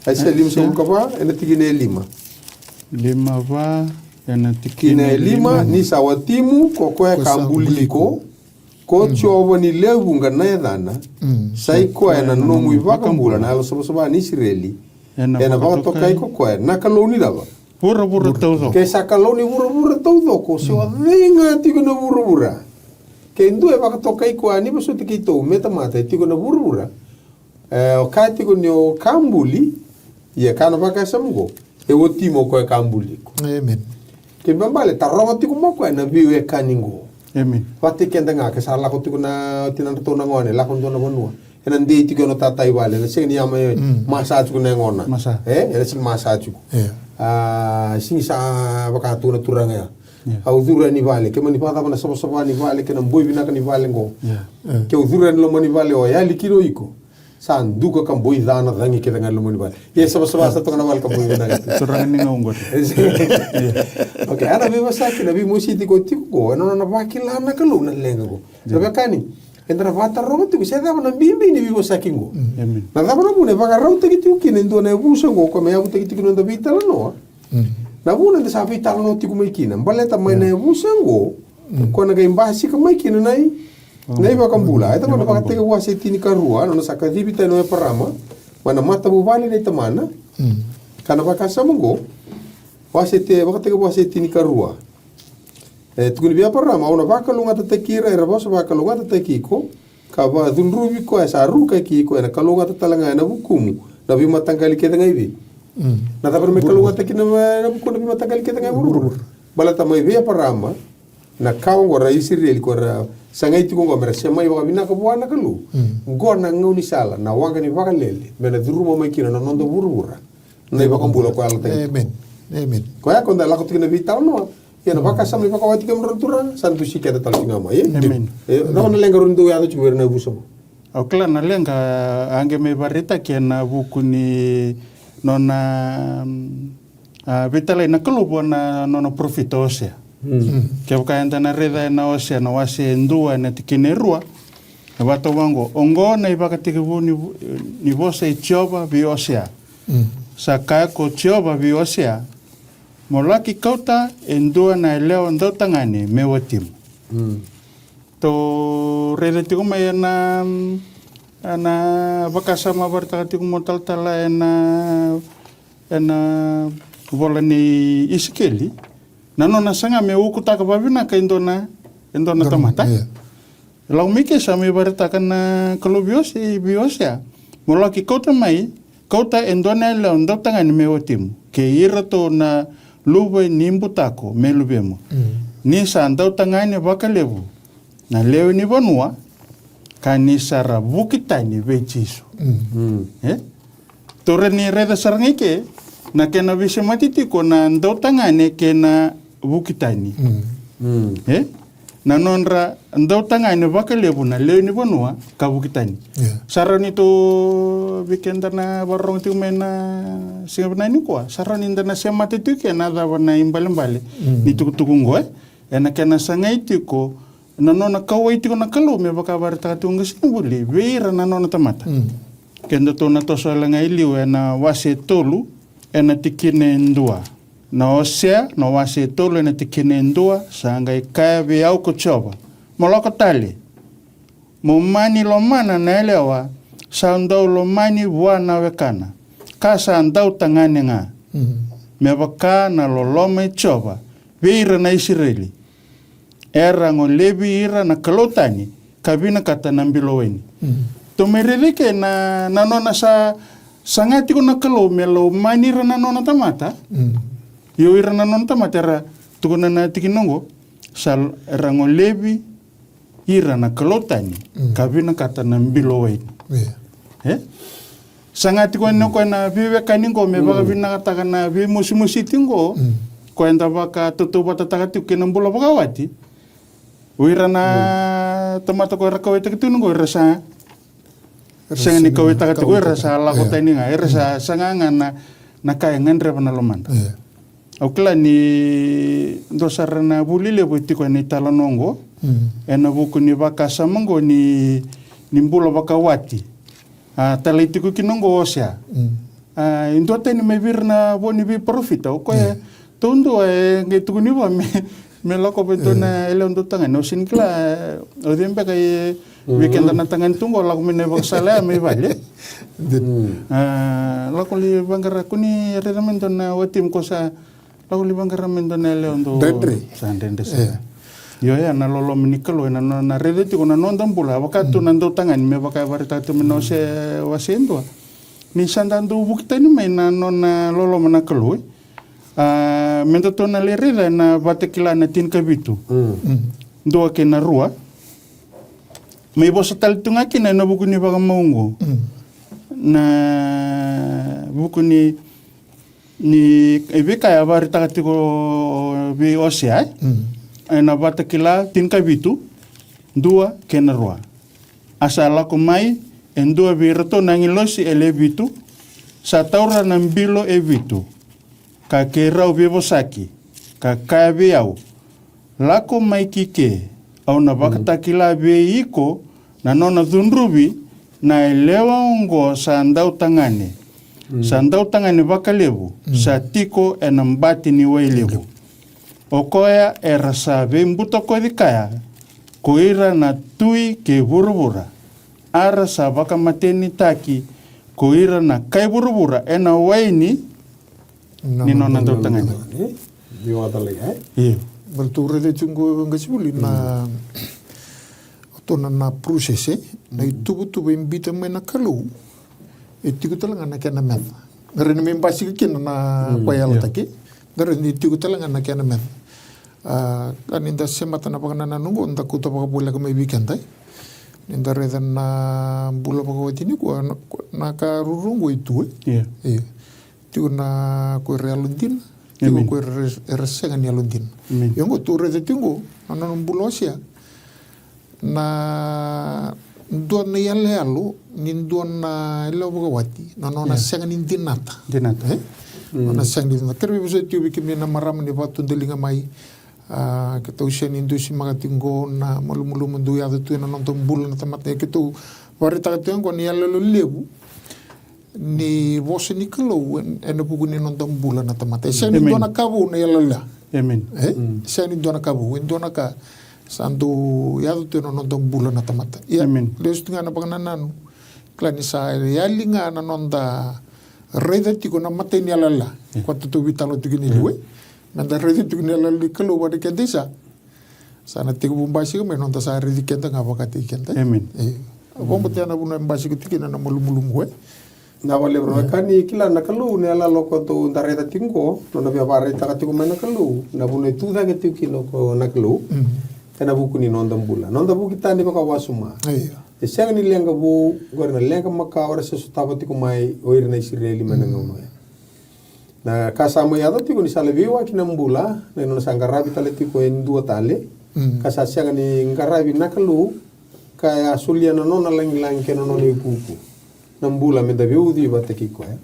Aisea limasagavulu ka va, ena tikina e lima. Lima va, ena tikina e lima, ni sa watimu ko koya ka buli iko. Ko Jiova ni lewe vuqa na yacana. Sa i koya na nomu iVakabula, na Yalosavasava ni Isireli. Ena vakatokai ko koya na Kalou ni cava? Vuravura taucoko. Ke sa Kalou ni vuravura taucoko, se o cei ga tiko na vuravura. Ke dua e vakatokai koya ni vosoti keitou me tamata e tiko na vuravura. E, o kaya tiko ni o ka buli, ia kaya na vakasama oqo, e watimu o koya ka buli iko. Kena ibalebale, taroga tiko mai o koya na veiwekani oqo. Vata kei keda ga, ke sa lako tiko na tinadratou na gone, lako dua na vanua. Ena dei tiko na tata i vale, ena sega ni yama e masa tiko na yagona. E, ena sega ni masa tiko. A, sega ni sa vaka tu na turaga ya. Au curu yani vale, ke mani vakacava na savasava ni vale, kei na boi vinaka ni vale oqo. Ke au curu yani loma ni vale, o yali kina o iko. Sa duka ka boi ca na cagi kece ga e loma ni vale. Ia savasava sa toka na vale ka boi vinaka. Turaga ni gauna oqo. Okei, a na veivosaki, na veimositi ko tiko oqo, ena nona vakila na Kalou na leqa oqo. Sa veiwekani, eda na vakataroga tiko se cava na bibi ni veivosaki oqo. Na cava na vuna e vakarautaki tiko kina e dua na yavusa oqo, ko me yavutaki tiko na noda veitalanoa. Na vuna eda sa veitalanoa tiko mai kina, baleta mai na yavusa oqo, ko na qai basika mai kina na i Na iVakabula, e tau na Vakatekivu wase tinikarua, nona sa kacivi tani o Eparama mai na matavuvale nei tamana. Ka na vakasama oqo, wase te, Vakatekivu wase tinikarua. E tukuni vei Eparama, au na vakalougatataki ira era vosa vakalougatataki iko, ka vakacudruvi koya sa rukaki iko, ena kalougata tale ga ena vukumu na veimataqali kece ga i vei. Na cava na me kalougata kina na vukumu na veimataqali kece ga i vuravura? Baleta mai vei Eparama na ka oqo ra Isireli ko ra sagai tiko oqo me ra semai vakavinaka vua na Kalou. Oqo na gaunisala, na waqa ni vakalele me na curuma mai kina na noda vuravura na iVakabula ko yalataki. Amen. Amen. Koya ko da lako tiko na veitalanoa. Ia na vakasama ni vakawati kemudrau na turaga sa na dusi keda tale tiko ga mai. Amen. E, cava na leqa rau ni dau yaco tiko vei ira na yavusa vou? Au kila na leqa a qai mai vakaraitaki ena vuku ni nona, mm, a, veitalai na Kalou vua na nona parofita o Osea. Kevaka eda na raica ena Osea na wase e dua ena tikina e rua, e vaka oqo: Oqo na ivakatekivu ni vo-, ni vosa i Jiova vei Osea. Sa kaya ko Jiova vei Osea, mo laki kauta e dua na yalewa dautagane me watimu. Tou raica tiko mai ena, ena vakasama vakaraitaka tiko mai talatala ena, ena vola nei Isikeli, na nona saga me ukutaka vakavinaka e dua na, e dua na tamata. Lako mai ke sa mai vakaraitaka na Kalou vei Ose-, vei Osea, mo laki kauta mai, kauta e dua na yalewa dautagane me watimu, kei iratou na luve ni butako me luvemu. Ni sa dautagane vakalevu na lewe ni vanua, ka ni sa ra vuki tani vei Jisu. E? Tou rawa ni raica sara ga i ke na kena veisemati tiko na dautagane kei na vuki tani. E? Na nodra dautagane vakalevu na lewe ni vanua ka vuki tani. Sa rawa ni tou, vei keda na vakarorogo tiko mai na siga vinaka nikua, sa rawa ni da na semata tiko ke na cava na ibalebale ni tukutuku oqo, e? Ena kena sagai tiko na nona kauwai tiko na Kalou me vakavaraitaka tiko qasenivuli vei ira na nona tamata. Kedatou na toso wale ga i liu ena wase tolu ena tikina e dua. Na Osea na wase tolu ena tikina e dua, sa qai kaya vei au ko Jiova, mo lako tale, mo mani lomana na yalewa sa dau lomani vua na wekana, ka sa dautagane ga, me vaka na loloma i Jiova vei ira na Isireli. Era golevi ira na kalou tani ka vinakata na bilo waini. Tou mai raica i ke na, na nona sa, saga tiko na Kalou me lomani ira na nona tamata. Io ira na nona tamata era tukuna na tikina oqo, sa l-, era golevi ira na kalou tani ka vinakata na bilo waini. E? Saga tiko yani o koya na veiwekani oqo me vakavinakataka na veimosimosi tiko oqo. Koya eda vakatautauvatataka tiko kei na bula vakawati. O ira na tamata ko era kauwaitaka tiko oqo, era sa sega ni kauwaitaka tiko, era sa lako tani ga, era sa saga ga na, na ka e gadreva na lomada. Au kila ni dua sara na vuli levu e tiko ena italanoa oqo ena vuku ni vakasama oqo ni, ni bula vakawati. A, talai tiko kina oqo o Osea. A, e dua tani mai vei ira na vo ni veiparofita, o koya taudua e qai tukuni vua me, me lako vei dua na yalewa dautagane. Au sega ni kila o cei beka e vei keda na tagane tu oqo lako mai na ivakasala ya mai vale. A, lako li vaqara, ko ni raica mai dua na watimu ko sa lako li vaqara mai dua na yalewa dau dredre. Sa dredre sara. Io, ya na loloma ni Kalou ena nona raica tiko na noda bula, a vaka tu na dautagane me vaka e vakaraitaka tu mai na Osea wase dua. Ni sa da dau vuki tani mai na nona loloma na Kalou. A, me datou na lai raica ena Vakatakila na tinikavitu, dua kei na rua. Mai vosa tale tu ga kina ena vuku ni vakamau oqo. Na vuku ni, ni veika e vakaraitaka tiko vei Osea, e? Ena Vakatakila tinikavitu, dua kei na rua. A sa lako mai e dua vei iratou na agilosi e le vitu, sa taura na bilo e vitu, ka keirau veivosaki, ka kaya vei au, lako mai ki ke, au na vakatakila vei iko na nona cudruvi na yalewa oqo sa dautagane, sa dautagane vakalevu, sa tiko ena bati ni wai levu. O koya era sa veibutakoci kaya ko ira na tui kei vuravura, a ra sa vakamatenitaki ko ira na kai vuravura ena waini ni nona dautagane. Io. Baleta tou raica tiko qo, qasenivuli, na, o tou na, na process, e, na ituvatuva e biuta mai na Kalou, e tiko tale ga na kena meca. Qai rawa ni mai basika kina na koya yalataki. Qai rawa ni tiko tale ga na kena meca. A, ka ni da semata na vakanananu qo, da kauta vakavoleka mai vei keda, e. Ni da raica na bula vakawati nikua, na, na ka ruru qo e tu, e. Io. Tiko na ko ira yalodina, tiko ko ira era sega ni yalodina. Io, qo tou raica tiko qo na nona bula o Osea. Na dua na iyaloyalo ni dua na yalewa vakawati, na nona sega ni dinata. Dinata. E? Nona sega ni dinata. Kerea vei vosoti tiko vei kemuni na marama ni vakatudaliga mai, a, keitou sega ni dusimaka tiko qo na malumalumu dau yaco tu ena noda bula na tamata. Keitou vakaraitaka tiko qo na iyaloyalo levu ni vosa ni Kalou ena vuku ni noda bula na tamata. E sega ni dua na ka vou na iyaloyalo. E? Sega ni dua na ka vou, e dua na ka sa dau yaco tu ena noda bula na tamata. Ia, lesu tu ga na vakanananu. Kila ni sa yali ga na noda raica tiko na imatai ni iyaloyalo. Koya tou veitalanoa tiko ni liu, e. Meda raica tiko na iyaloyalo ni Kalou vata keda isa. Sa na tekivu basika mai noda sa raici keda ga vakataki keda. Io. Au vakabauta ya na vuna e basika tiko kina na malumalumu, e. Na vakalevu na ka ni kila na Kalou, na iyaloyalo koya tou da raica tiko qo, nona via vakaraitaka tiko mai na Kalou na vuna e tu cake tiko kina ko na Kalou. Ena vuku ni noda bula, noda vuki tani vakawasoma. E sega ni leqa vou, qori na leqa makawa era se sotava tiko mai o ira na Isireli mai na gauna oya. Na ka sa mai yaco tiko ni sa lai veiwaki na bula, na nona sa qaravi tale tiko e dua tale, ka sa sega ni qaravi na Kalou, ka ya solia na nona lagilagi kei na nona iukuuku. Na bula meda veiucui vakataki koya.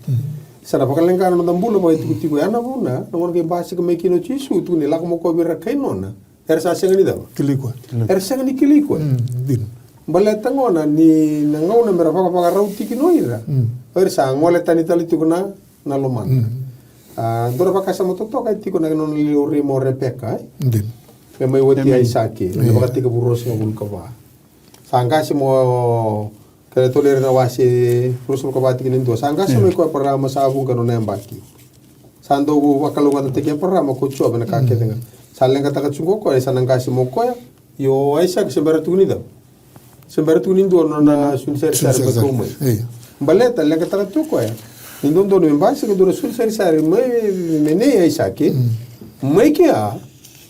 Sa na vakaleqa na noda bula vakaitikotiko, ya na vuna na gauna qai basika mai kina o Jisu, tukuni lako mai o koya vei ira na kai nona. Era sa sega ni cava? Kilai koya. Era sega ni kilai koya. Baleta gona ni na gauna mera vakavakarau tiko kina o ira. O ira sa gole tani tale tiko na, na lomana. A, dua na vakasama totoka e tiko na nona laurai mai o Repeka, e? Me mai wati Aisake, na Vakatekivu ruasagavulu ka va. Sa qase mai o Kena tolu ira na wase, ruasagavulu ka va tikina e dua. Sa qase mai ko Eparama, sa vuqa nona yabaki. Sa dau vakalougatataki Eparama ko Jiova ena ka kece ga. Sa leqataka tiko o koya, sa na qase mai o koya. Io, Aisake se bera tukuni cava? Se bera tukuni dua nona sui ni sarisari me kau mai. Baleta leqataka tu o koya ni dodonu me basika dua na sui ni sarisari mai, me nei Aisake. Mai kea,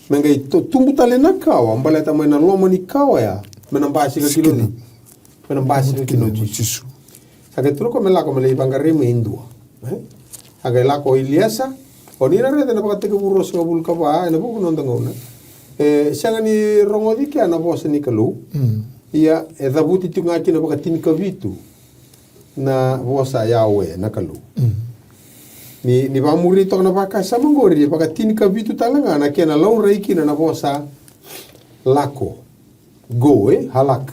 me qai tubu tale na kawa, baleta mai na loma ni kawa ya me na basika kina o cei? Me na basika kina o Jisu. Sa qai tukuna o koya me lako me lai vaqarai mai e dua. Sa qai lako o Iliesa. O ni na raica ena Vakatekivu ruasagavulu ka va, ena vuku ni noda gauna, e sega ni rogoci kea na vosa ni Kalou. Ia e cavuti tiko ga kina vakatinikavitu na vosa Yawe na Kalou. Ni, ni vakamuri toka na vakasama qori, e vakatinikavitu tale ga na kena laurai kina na vosa lako. Go, e, halak.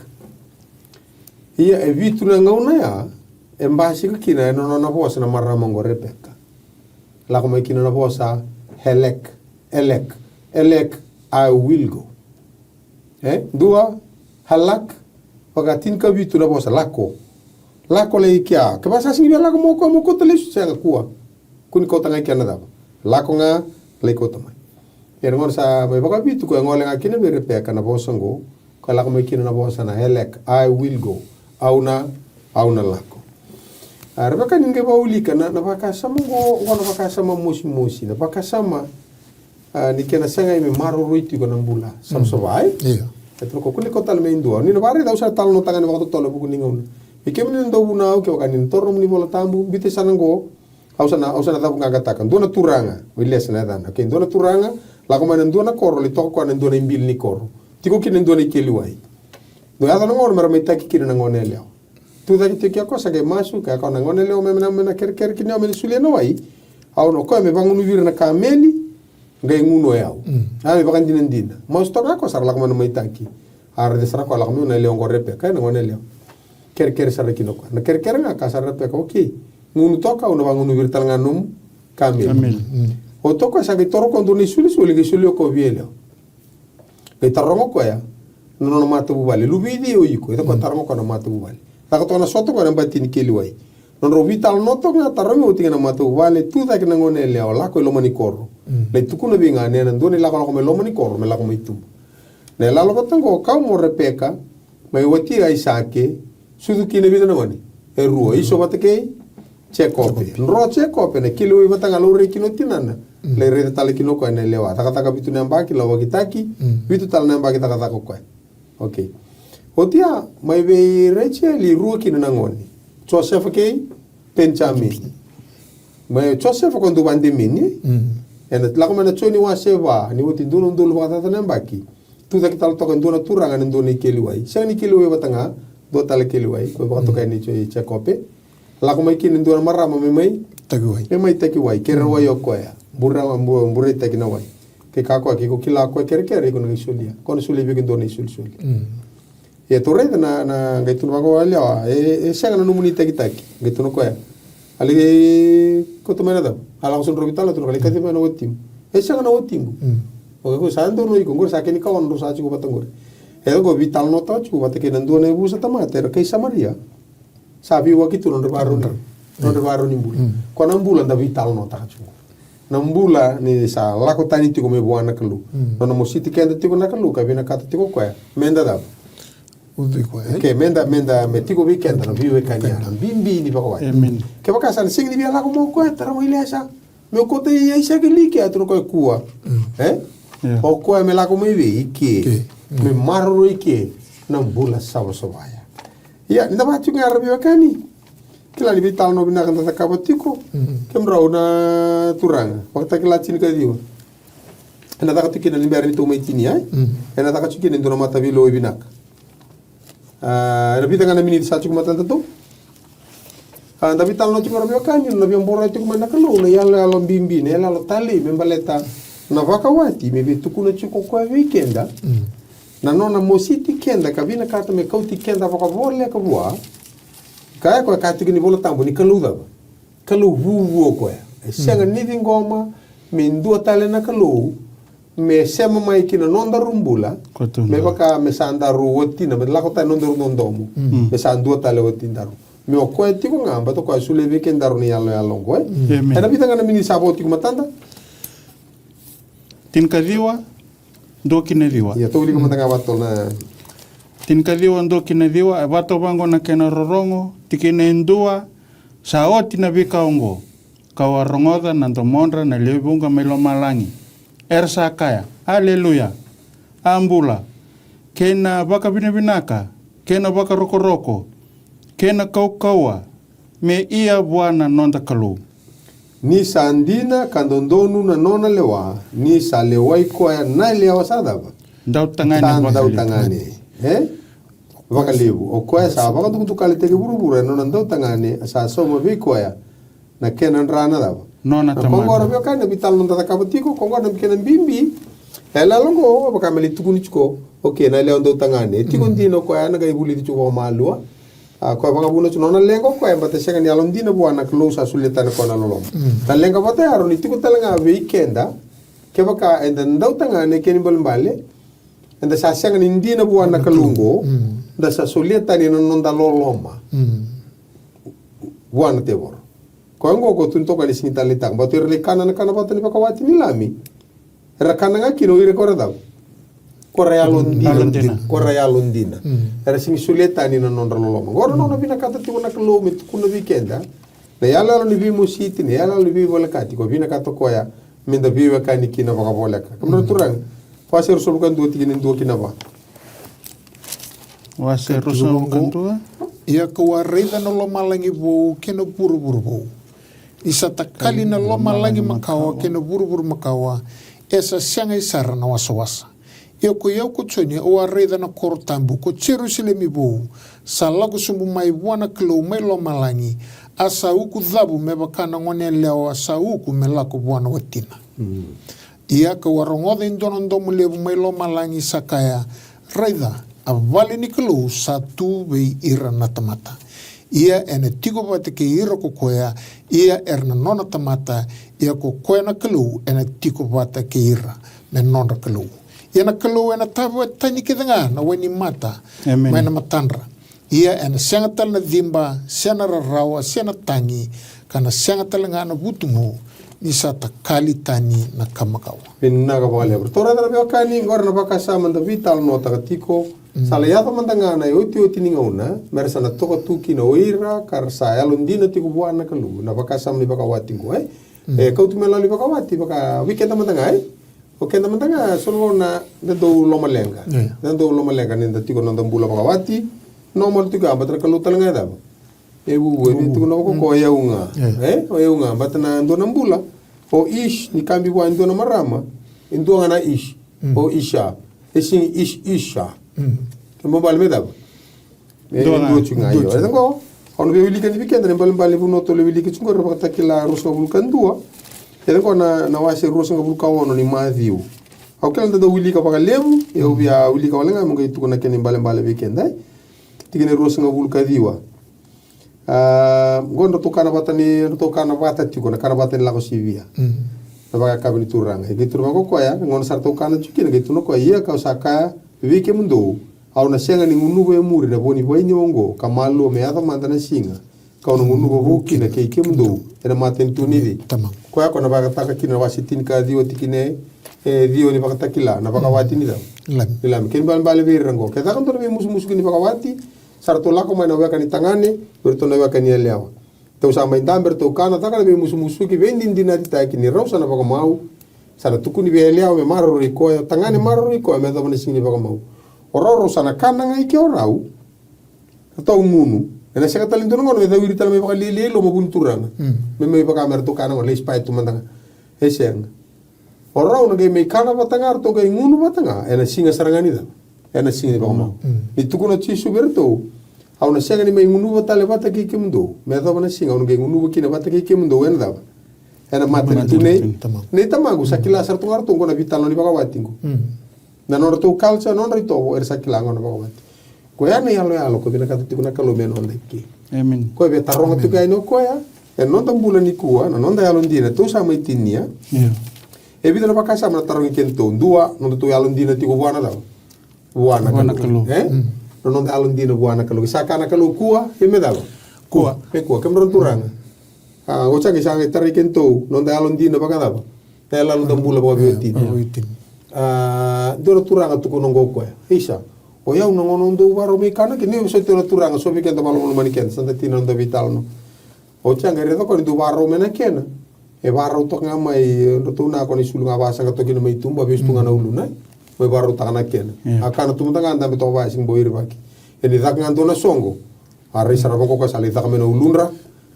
Ia e vitu na gauna ya e basika kina ena nona vosa na marama qo Repeka. Lako mai kina na vosa helek, elek, elek, I will go. E dua, halak, vakatinikavitu na vosa lako. Lako lai kea. Kevaka sa sega ni via lako mai o koya mo kauta lesu, sega, kua. Kua ni kauta ga i kea na cava? Lako ga, lai kauta mai. Ia na gauna sa mai vakavitu koya, e gole ga kina vei Repeka na vosa oqo. Ka lako mai kina na vosa na elek, I will go. Au na, au na lako. A, Repeka, ni qai vakaulika na, na vakasama oqo, oqo na vakasama mosimosi, na vakasama, a, ni kena sagai me maroroi tiko na bula savasava, e? Io. E tukuna o koya, kua ni kauta tale mai e dua. Ni na vakaraica, au sa talanoataka ga ena vakatotolo ena vuku ni gauna. Vei kemuni na dauvunau, kevaka ni na toro nomuni iVolatabu, biuta sara oqo. Au sa na, au sa na cavuqaqataka. Dua na turaga, o Iliesa na yacana. Okei, dua na turaga, lako mai na dua na koro, lai toka o koya ena dua na ibili ni koro. Tiko kina e dua na ikeli wai. Dua yaco na gauna mera mai taki kina na goneyalewa. Tu cake tiko o koya, sa qai masu, kaya o koya na goneyalewa, me, me na, me na kerekere kina o au me na solia na wai. Au na, o koya me vagunuvi ira na kameli, qai gunu o yau. Mm. A, me vakadinadina. Masu toka o koya, sa ra lako mai na mai taki. A raica sara o koya, lako mai na yalewa oqo o Repeka, e, na goneyalewa. Kerekere sara kina o koya. Na kerekere ga, kaya sara o Repeka, okei. Gunu toka, au na vagunuvi ira tale ga nomu kameli. Kameli. Mm. Oti o koya sa qai toro o koya e dua na isolisoli, qai solia o koya vei yalewa. Qai taroga o koya, Na nona matavuvale, luve i cei o iko? E caka koya, taroga koya na matavuvale. Caka toka na soto koya na bati ni keliwai. Nodrau veitalanoa toka ga, taroga oti ga na matavuvale, tu cake na gone yalewa, lako i loma ni koro. Lai tukuna vei ga na dua na ilakolako mai loma ni koro me lako mai tuba. Na iyaloyalo vata oqo, kau mo Repeka, mai wati Aisake, sucu kina e vica na gone? E rua, Iso vata kei Jekope. Dro Jekope, na keliwai vata ga, laurai kina o tinana. Lai raica tale kina o koya na yalewa. Cakacaka vitu na yabaki, lawakitaki, vitu tale na yabaki, cakacaka o koya. Okei. Oti ya, mai vei Rejeli, rua kina na gone. Josefa kei Penijamini. Mai Josefa ko dua vakademeni. Ena lako mai na Joni wase va, ni oti dua na udolu vakacaca na yabaki. Tu cake tale toka e dua na turaga, na dua na ikeliwai. Sega ni keliwai vata ga, dua tale keliwai. Ko vakatokai ni Jekope. Lako mai kina e dua na marama me mai takiwai. Me mai takiwai, kere wai o koya. Bure, bu-, bureitaki na wai. Ke ka koya, ke ko kila o koya kerekere, iko na qai solia. Ko na solia vei iko e dua na isolisoli. Ia tou raica na, na qai tukuna vaka o yalewa, e, e sega na nomuni takitaki. Qai tukuna o koya, a lai kauta mai na cava? A lako sara, drau veitalanoa, tukuna o koya, lai kaci mai na watimu. E sega na watiqu. O koya sa donu o iko, qori sa kena ikaono drau sa tiko vata qori. E qo veitalanoataka tiko vata kei na dua na yavusa tamata era kai Samaria. Sa veiwaki tu nodra ivakarau ni, nodra ivakarau ni bula. Ko na bula da veitalanoataka tiko. Na bula ni sa lako tani tiko mai vua na Kalou. Nona mositi keda tiko na Kalou, ka vinakata tiko o koya meda cava? Ucui koya, e? Ke meda, meda, me tiko vei keda na veiwekani, na bibi ni vakawati. Kevaka sa na sega ni via lako mai o koya, tara mai Lesa. Me kauta i Aisake i ke, a tukuna o koya, kua. E? O koya me lako mai vei, i ke. Me maroroi i ke na bula savasava ya. Ia, ni da vaka tiko ga, ra veiwekani. Kila ni veitalanoa vinaka da cakava tiko. Kemudrau na turaga, Vakatakila tinikaciwa. Ena caka tiko kina ni bera ni tou mai tinia, e? Ena caka tiko kina e dua na mataveilewai vinaka. A, ena vica ga na miniti sa tiko matada tou. A, da veitalanoa tiko, ra veiwekani, na via boroya tiko mai na Kalou na iyaloyalo bibi, na iyaloyalo talei me baleta na vakawati, me via tukuna tiko o koya vei keda na nona mositi keda ka vinakata me kauti keda vakavoleka vua. Ka ya koya ka tiko ni Vola Tabu ni Kalou cava? Kalou vuvu o koya. E sega ni ciqoma me dua tale na kalou me sema mai ki na nodaru bula, me vaka me sa daru watina, me lako tale na nodaru dodomo, me sa dua tale watidaru. Me o koya tiko ga, baleta o koya solia vei kedaru na iyaloyalo oqo, e? Ena vica ga na miniti sa vo tiko matada. Tinikaciwa, dua ki na ciwa. Ia, tou wilika mada ga vakatotolo na. Tinikaciwa, dua ki na ciwa, e vaka vaqo na kena rorogo, tikina e dua, sa oti na veika oqo. Kau a rogoca na domodra na lewe vuqa mai lomalagi. Era sa kaya, Aleluya! A bula, kei na vakavinavinaka, kei na vakarokoroko, kei na kaukauwa, me ia vua na noda Kalou. Ni sa dina ka dodonu na nona lewa, ni sa lewai koya na yalewa sa cava? Dautagane. Sa vakalevu. Dautagane. E? Vakalevu. O koya sa vakadukadukalitaki e vuravura ena nona dautagane, sa sauma vei koya na kena dra na cava? Nona tamata. Ko qo, ra veiwekani, na veitalanoa da cakava tiko, ko qo na kena bibi. E yaloyalo qo, vaka me lai tukuni tiko. Okei, na yalewa dautagane. E tiko dina o koya, na qai vulici tiko vakamalua. A, koya vakavuna tiko nona leqa o koya, baleta sega ni yalodina vua na Kalou sa solia tani o koya na loloma. Na leqa vata ya, rawa ni tiko tale ga vei keda. Kevaka eda dautagane, kena ibalebale, eda sa sega ni dina vua na Kalou qo, da sa solia tani na noda loloma vua na tevoro. Koya qo ko tukuni toka ni sega ni taleitaka, baleta era lai kana na kana vata ni vakawati ni Lami. Era kana ga kina o ira ko ra cava? Ko ra yalodina. Ko ra yalodina. Era sega ni solia tani na nodra loloma. Qo na nona vinakata tiko na Kalou me tukuna vei keda. Na iyaloyalo ni veimositi, na iyaloyalo ni veivolekati, ko vinakata o koya meda veiwekani kina vakavoleka. Kemudrau na turaga, wase ruasagavulu ka dua, tikina e dua ki na va. Wase ruasagavulu ka dua. Ia kau a raica na lomalagi vou kei na vuravura vou. Ni sa takali na lomalagi makawa kei na vuravura makawa, e sa segai sara na wasawasa. Ia ko i au ko Joni, au a raica na koro tabu, ko Jerusalemi vou, sa lako sobu mai vua na Kalou mai lomalagi, a sa uku cavu me vaka na goneyalewa sa uku me lako vua na watina. Ia kau a rogoca e dua na domo levu mai lomalagi sa kaya, Raica, a vale ni Kalou sa tu vei ira na tamata. Ia ena tiko vata kei ira ko koya, ia era na nona tamata, ia ko koya na Kalou ena tiko vata kei ira me nodra Kalou. Ia na Kalou ena tavaya tani kece ga na wai ni mata mai na matadra. Ia ena sega tale na ciba, se na rarawa, se na tagi, ka na sega tale ga na vutugu, ni sa takali tani na ka makawa. Vinaka vakalevu. Ratou raica na veiwekani, oqori na vakasama da veitalanoataka tiko. Sa lai yaco mada ga na iotioti ni gauna me ra sa na toka tu kina o ira ka ra sa yalodina tiko vua na Kalou, na vakasama ni vakawati qo, e? E kauti mai lalo ni vakawati, vaka vei keda mada ga, e? O keda mada ga, so na gauna da dau lomaleqa. Da dau lomaleqa ni da tiko na noda bula vakawati. Normal tiko ya, baleta na Kalou tale ga e cava? E vuvu, e vei tiko na vaka ko yau ga. E, o yau ga, baleta na dua na bula. O ish, ni kabi vua e dua na marama, e dua ga na ish. O isha. E sigi ish, isha. Ke mo bale me cava? E dua tiko ga, io. E qo, au na via wilika ni vei keda na ibalebale ni vanua tou lai wilika tiko qo, era Vakatakila ruasagavulu ka dua. E qo na, na wase ruasagavulu ka ono ni Maciu. Au kila da dau wilika vakalevu, e au via wilika wale ga, mo qai tukuna na kena ibalebale vei keda, e. Tikina e ruasagavulu ka ciwa. A, qo dratou kana vata ni, dratou kana vata tiko, na kana vata ni lako sivia. Na vakayakavi ni Turaga. E qai tukuna vaka o koya, na gauna sa ratou kana tiko kina, qai tukuna o koya, ia kau sa kaya vei kemudou, au na sega ni gunuva e muri na vo ni vaini oqo, ka malua me yaco mada na siga kau na gunuva vou kina kei kemudou ena matanitu ni cei? Tamaqu. Koya ko na vakataka kina na wase tinikaciwa tikina e ciwa ni Vakatakila, na vakawati ni cava? Lami. Ni Lami. Kena ibalebale vei ira qo, ke caka dua na veimusumusuki ni vakawati, sa ratou lako mai na weka ni tagane vei iratou na weka ni yalewa. Tou sa mai dabe, ratou kana, caka na veimusumusuki, veidinadinatitaki ni rau sa na vakamau. Sa na tukuni vei yalewa me maroroi koya, tagane maroroi koya me yacova na siga ni vakamau. O rau rau sa na kana ga i ke o rau. Ratou gunu. Ena sega tale dua na gauna me cawiri tale mai vakalialiai loma vu ni Turaga. Me mai vaka me ratou kana, me lai spy tu mada ga. E sega. O rau na qai mai kana vata ga, ratou qai gunu vata ga ena siga sara ga ni cava? Ena siga ni vakamau. Ni tukuna o Jisu vei iratou, au na sega ni mai gunuva tale vata kei kemudou me yacova na siga au na qai gunuva kina vata kei kemudou ena cava? Ena matanitu nei Tamaqu. Sa kila sara tu ga ratou qo na veitalanoa ni vakawati qo. Na nodratou culture, nodra itovo, era sa kila qo na vakawati. Koya na iyaloyalo ko vinakata tiko na Kalou me noda i ke. Koya via taroga tiko yani o koya ena noda bula nikua, na noda yalodina tou sa mai tinia. E vica na vakasama na tarogi kedatou. Dua, nodatou yalodina tiko vua na cava? Vua na Kalou. E? Na noda yalodina vua na Kalou. Sa kaya na Kalou kua, e me cava? Kua. E kua, kemudrau na turaga. A, o sa qai sa qai tarai kedatou noda yalodina vakacava? Na yaloda bula vakaveiwatini. A, dua na turaga tukuna qo o koya, isa, o yau na gauna au dau vakarau me kana kina, ni vosoti au na turaga, so vei keda vakalomalomani keda, sa da tina na noda veitalanoa. Oti ya qai raica koya ni dau vakarau mai na kena. E vakarau toka ga mai, e, dratou na ko na isulu ga vakasaqa toka kina mai tuba, vesu tu ga na uluna. Mai vakarautaka na kena. A kana tu mada ga, dabe toka vakayasigibau, irivaki. E ni caka ga dua na soqo. A rai sara vaka o koya sa lai caka mai na uludra.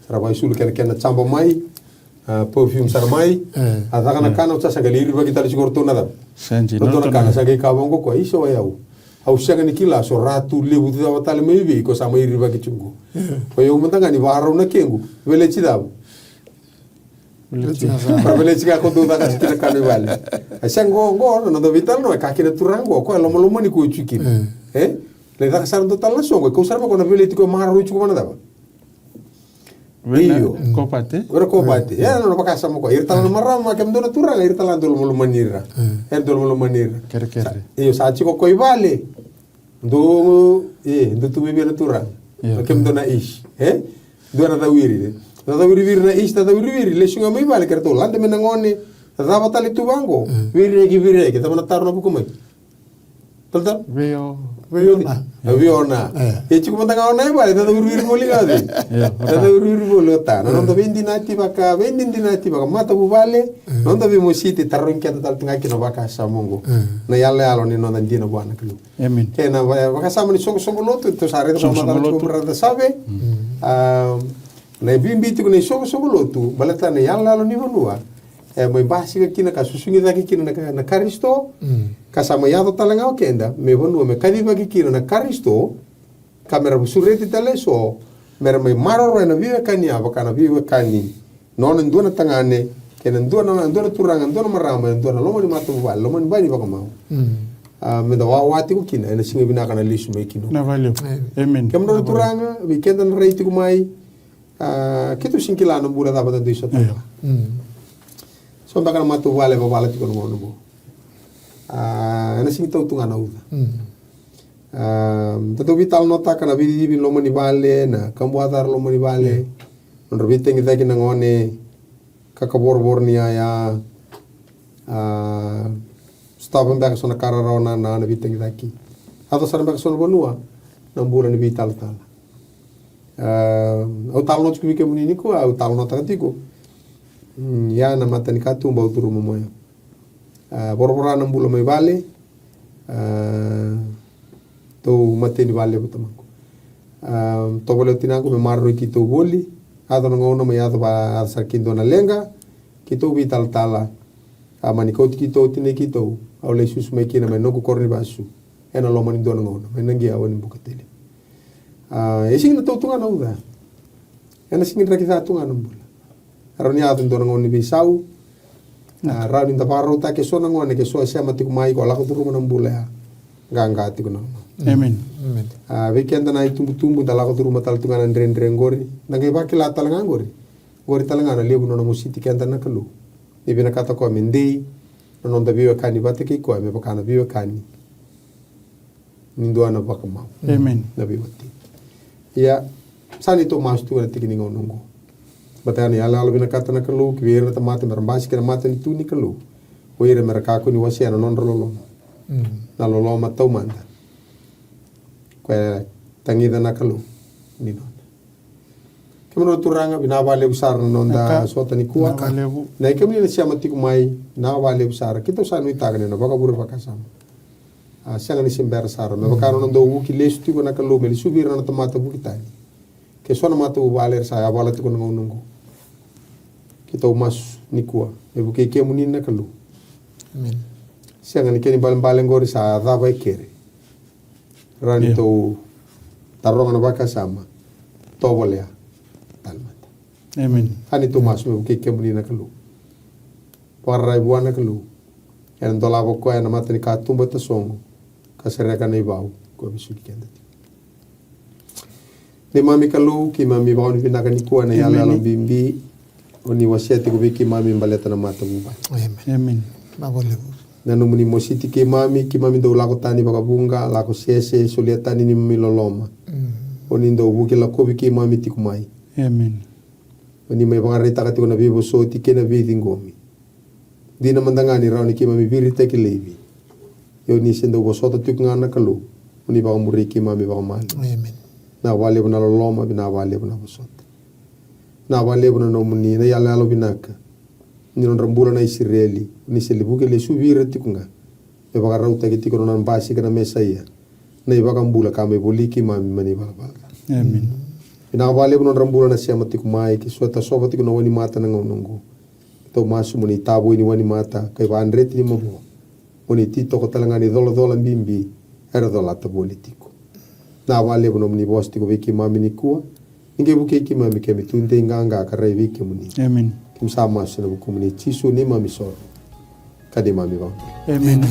Sa ra vakaisulu kena, kena jaba mai. A, perfume sara mai. A caka na kana, oti sa qai lai irivaki tale tiko o ratou na cava? Ratou na kana, sa qai kaya vaka o koya, isa, o yau, au sega ni kila so ratu levu cava tale mai vei ko sa mai irivaki tiko. O yau mada ga ni vakarau na kequ, veleti cava? Veleti ga ko dou caka tiko na kana i vale. A sega qo, qo na noda veitalanoa, e ka kina turaga qo, o koya lomalomani ko tiko kina. E? Lai caka sara dua tale na soqo, e kau sara mai ko na veleti ko maroroi tiko vana cava? Io. Ko pate. Era ko pate. E, na nona vakasama ko. Ira tale na marama, kemudou na turaga, ira tale dou lomalomani ira. Era dou lomalomani ira. Kerekere. Io, sa tiko ko i vale. Dou, e, dou tu mai vei na turaga. Kemudou na ish. E? Dou na cawiri. Na cawiri viri na ish, na cawiri viri. Lesu ga mai vale, keratou lade mai na gone. Cava tale tu vaqo. Viri ki viri ki. Cava na taro na vuku mai? Toltol? Vei o, vei o na. Vei o na. E tiko mada ga o na i vale, na cawiriwiri voli ga vei. Na cawiriwiri voli o ta. Na noda veidinati vaka, veidinati vaka matavuvale. Na noda veimositi, tarogi keda tale tu ga kina vakasama oqo. Na iyaloyalo ni noda dina vua na Kalou. Kei na vakasama ni soqosoqo lotu, tou sa raica vakamatala tiko, brother Save. Na ibibi tiko na isoqosoqo lotu, baleta na iyaloyalo ni vanua e mai basika kina ka susugi cake kina na, na Karisito, ka sa mai yaco tale ga o keda me vanua me kacivaki kina na Karisito, ka me ra sureti tale eso me ra mai maroroya na veiwekani, a vaka na veiwekani nona dua na tagane kei na dua na, dua na turaga, dua na marama, e dua na loma ni matavuvale, loma ni bai ni vakamau. A, me da wawa tiko kina ena siga vinaka na lesu mai kina. Na vale. Kemudou na turaga, vei keda na rai tiko mai, a, keitou sega ni kila na bula cava da dui sotava. So beka na matavuvale e vavala tiko na gauna oqo. A, ena sigi tau tu ga na uca. A, da dau veitalanoataka na veicici loma ni vale, na kabuaca era loma ni vale, nodra veitagicaki na gone, ka kavorovoro ni yaya. A, sotava beka so na ka rarawa na, na, na veitagicaki. Yaco sara beka so na vanua na bula ni veitalatala. A, au talanoa tiko vei kemuni nikua, au talanoataka tiko. Mm, ia na mata ni katuba au curuma mai. A, voravora na bula mai vale. A, tou mateni vale vata mako. A, tovolea o tinaqu me maroroi keitou voli. Yaco na gauna mai yaco va, yaco sara kei dua na leqa. Keitou veitalatala. A, mani kauti keitou, tinai keitou. Au lai susu mai kina mai noqu koro ni vasu. Ena loma ni dua na gauna mai na qia o ni buka tele. A, e sigi na tau tu ga na uca. Ena sigi draki ca tu ga na bula. Rawa ni yaco dua na gauna ni veisau. A, rawa ni da vakarautaka e so na gone, ke so e sema tiko mai, ko lako curuma na bula ya. Qaqa tiko na loma. Amen. Amen. A, vei keda na itubutubu, da lako curuma tale tu ga na dredre qori. Da qai vakila tale ga qori. Qori tale ga na levu nona mositi keda na Kalou. Ni vinakata koya me dei na noda veiwekani vata kei koya me vaka na veiwekani ni dua na vakamau. Amen. Na veiwatini. Ia, sa neitou masu tu ena tiki ni gauna oqo. Baleta ya na iyaloyalo vinakata na Kalou ki vei ira na tamata mera basika na matanitu ni Kalou. O ira mera kakua ni wasea na nodra loloma. Mm. Na loloma taumada. Koya e tagica na Kalou ni noda. Kemuni na turaga, vinaka vakalevu sara na noda sota nikua. Vinaka vakalevu. Na i kemuni na sema tiko mai, vinaka vakalevu sara. Keitou sa nuitaka ni na vakavure vakasama. A, sega ni se bera sara. Me vaka na nona dau vuki lesu tiko na Kalou me lesuvi ira na tamata vuki tani. Ke so na matavuvale era sa yavala tiko na gauna oqo. Keitou masu nikua me vukei kemuni na Kalou. Amen. Sega ni kena ibalebale qori sa cava e kere. Rawa ni tou taroga na vakasama. Tovolea tale mada. Amen. Sa neitou masu me vukei kemuni na Kalou. Vakararai vua na Kalou. Ena dolava koya na mata ni katuba e tasogo ka sereka na ivau ko vesuki keda tiko. Neimami Kalou, keimami vakavinavinaka nikua na iyaloyalo bibi o ni wasea tiko vei keimami baleta na matavuvale. Amen. Amen. Vinaka vakalevu. Na nomuni mositi keimami, keimami dau lako tani vakavuqa, lako sese, solia tani neimami loloma. Mm. O ni dau vuki lakovi keimami tiko mai. Amen. O ni mai vakaraitaka tiko na veivosoti kei na veiciqomi. Dina mada ga ni rawa ni keimami viritaki laivi. Ia o ni se dau vosota tiko ga na Kalou. O ni vakamuria keimami vakamalua. Amen. Vinaka vakalevu na loloma, vinaka vakalevu na vosota. Vinaka vakalevu na nomuni na iyaloyalo vinaka. Ni nodra bula na Isireli, o ni se levuki lesuvi ira tiko ga. Me vakarautaki tiko na nona basika na Mesaia. Na iVakabula ka mai voli keimami mai na ivalavala ca. Amen. Vinaka vakalevu nodra bula na sema tiko mai, ke so e tasova tiko na wainimata na gauna oqo. Tou masu mo ni tavoi ni wainimata, ka ivakadreti ni mavoa. Mo ni titoko tale ga ni colacola bibi, era colata voli tiko. Vinaka vakalevu nomuni vosa tiko vei keimami nikua. Ni qai vukei keimami keimami tudei qaqa ka rai vei kemuni. Amen. Keimami sa masu ena vukumuni Jisu neimami isoro. Ka neimami ivakabula. Amen.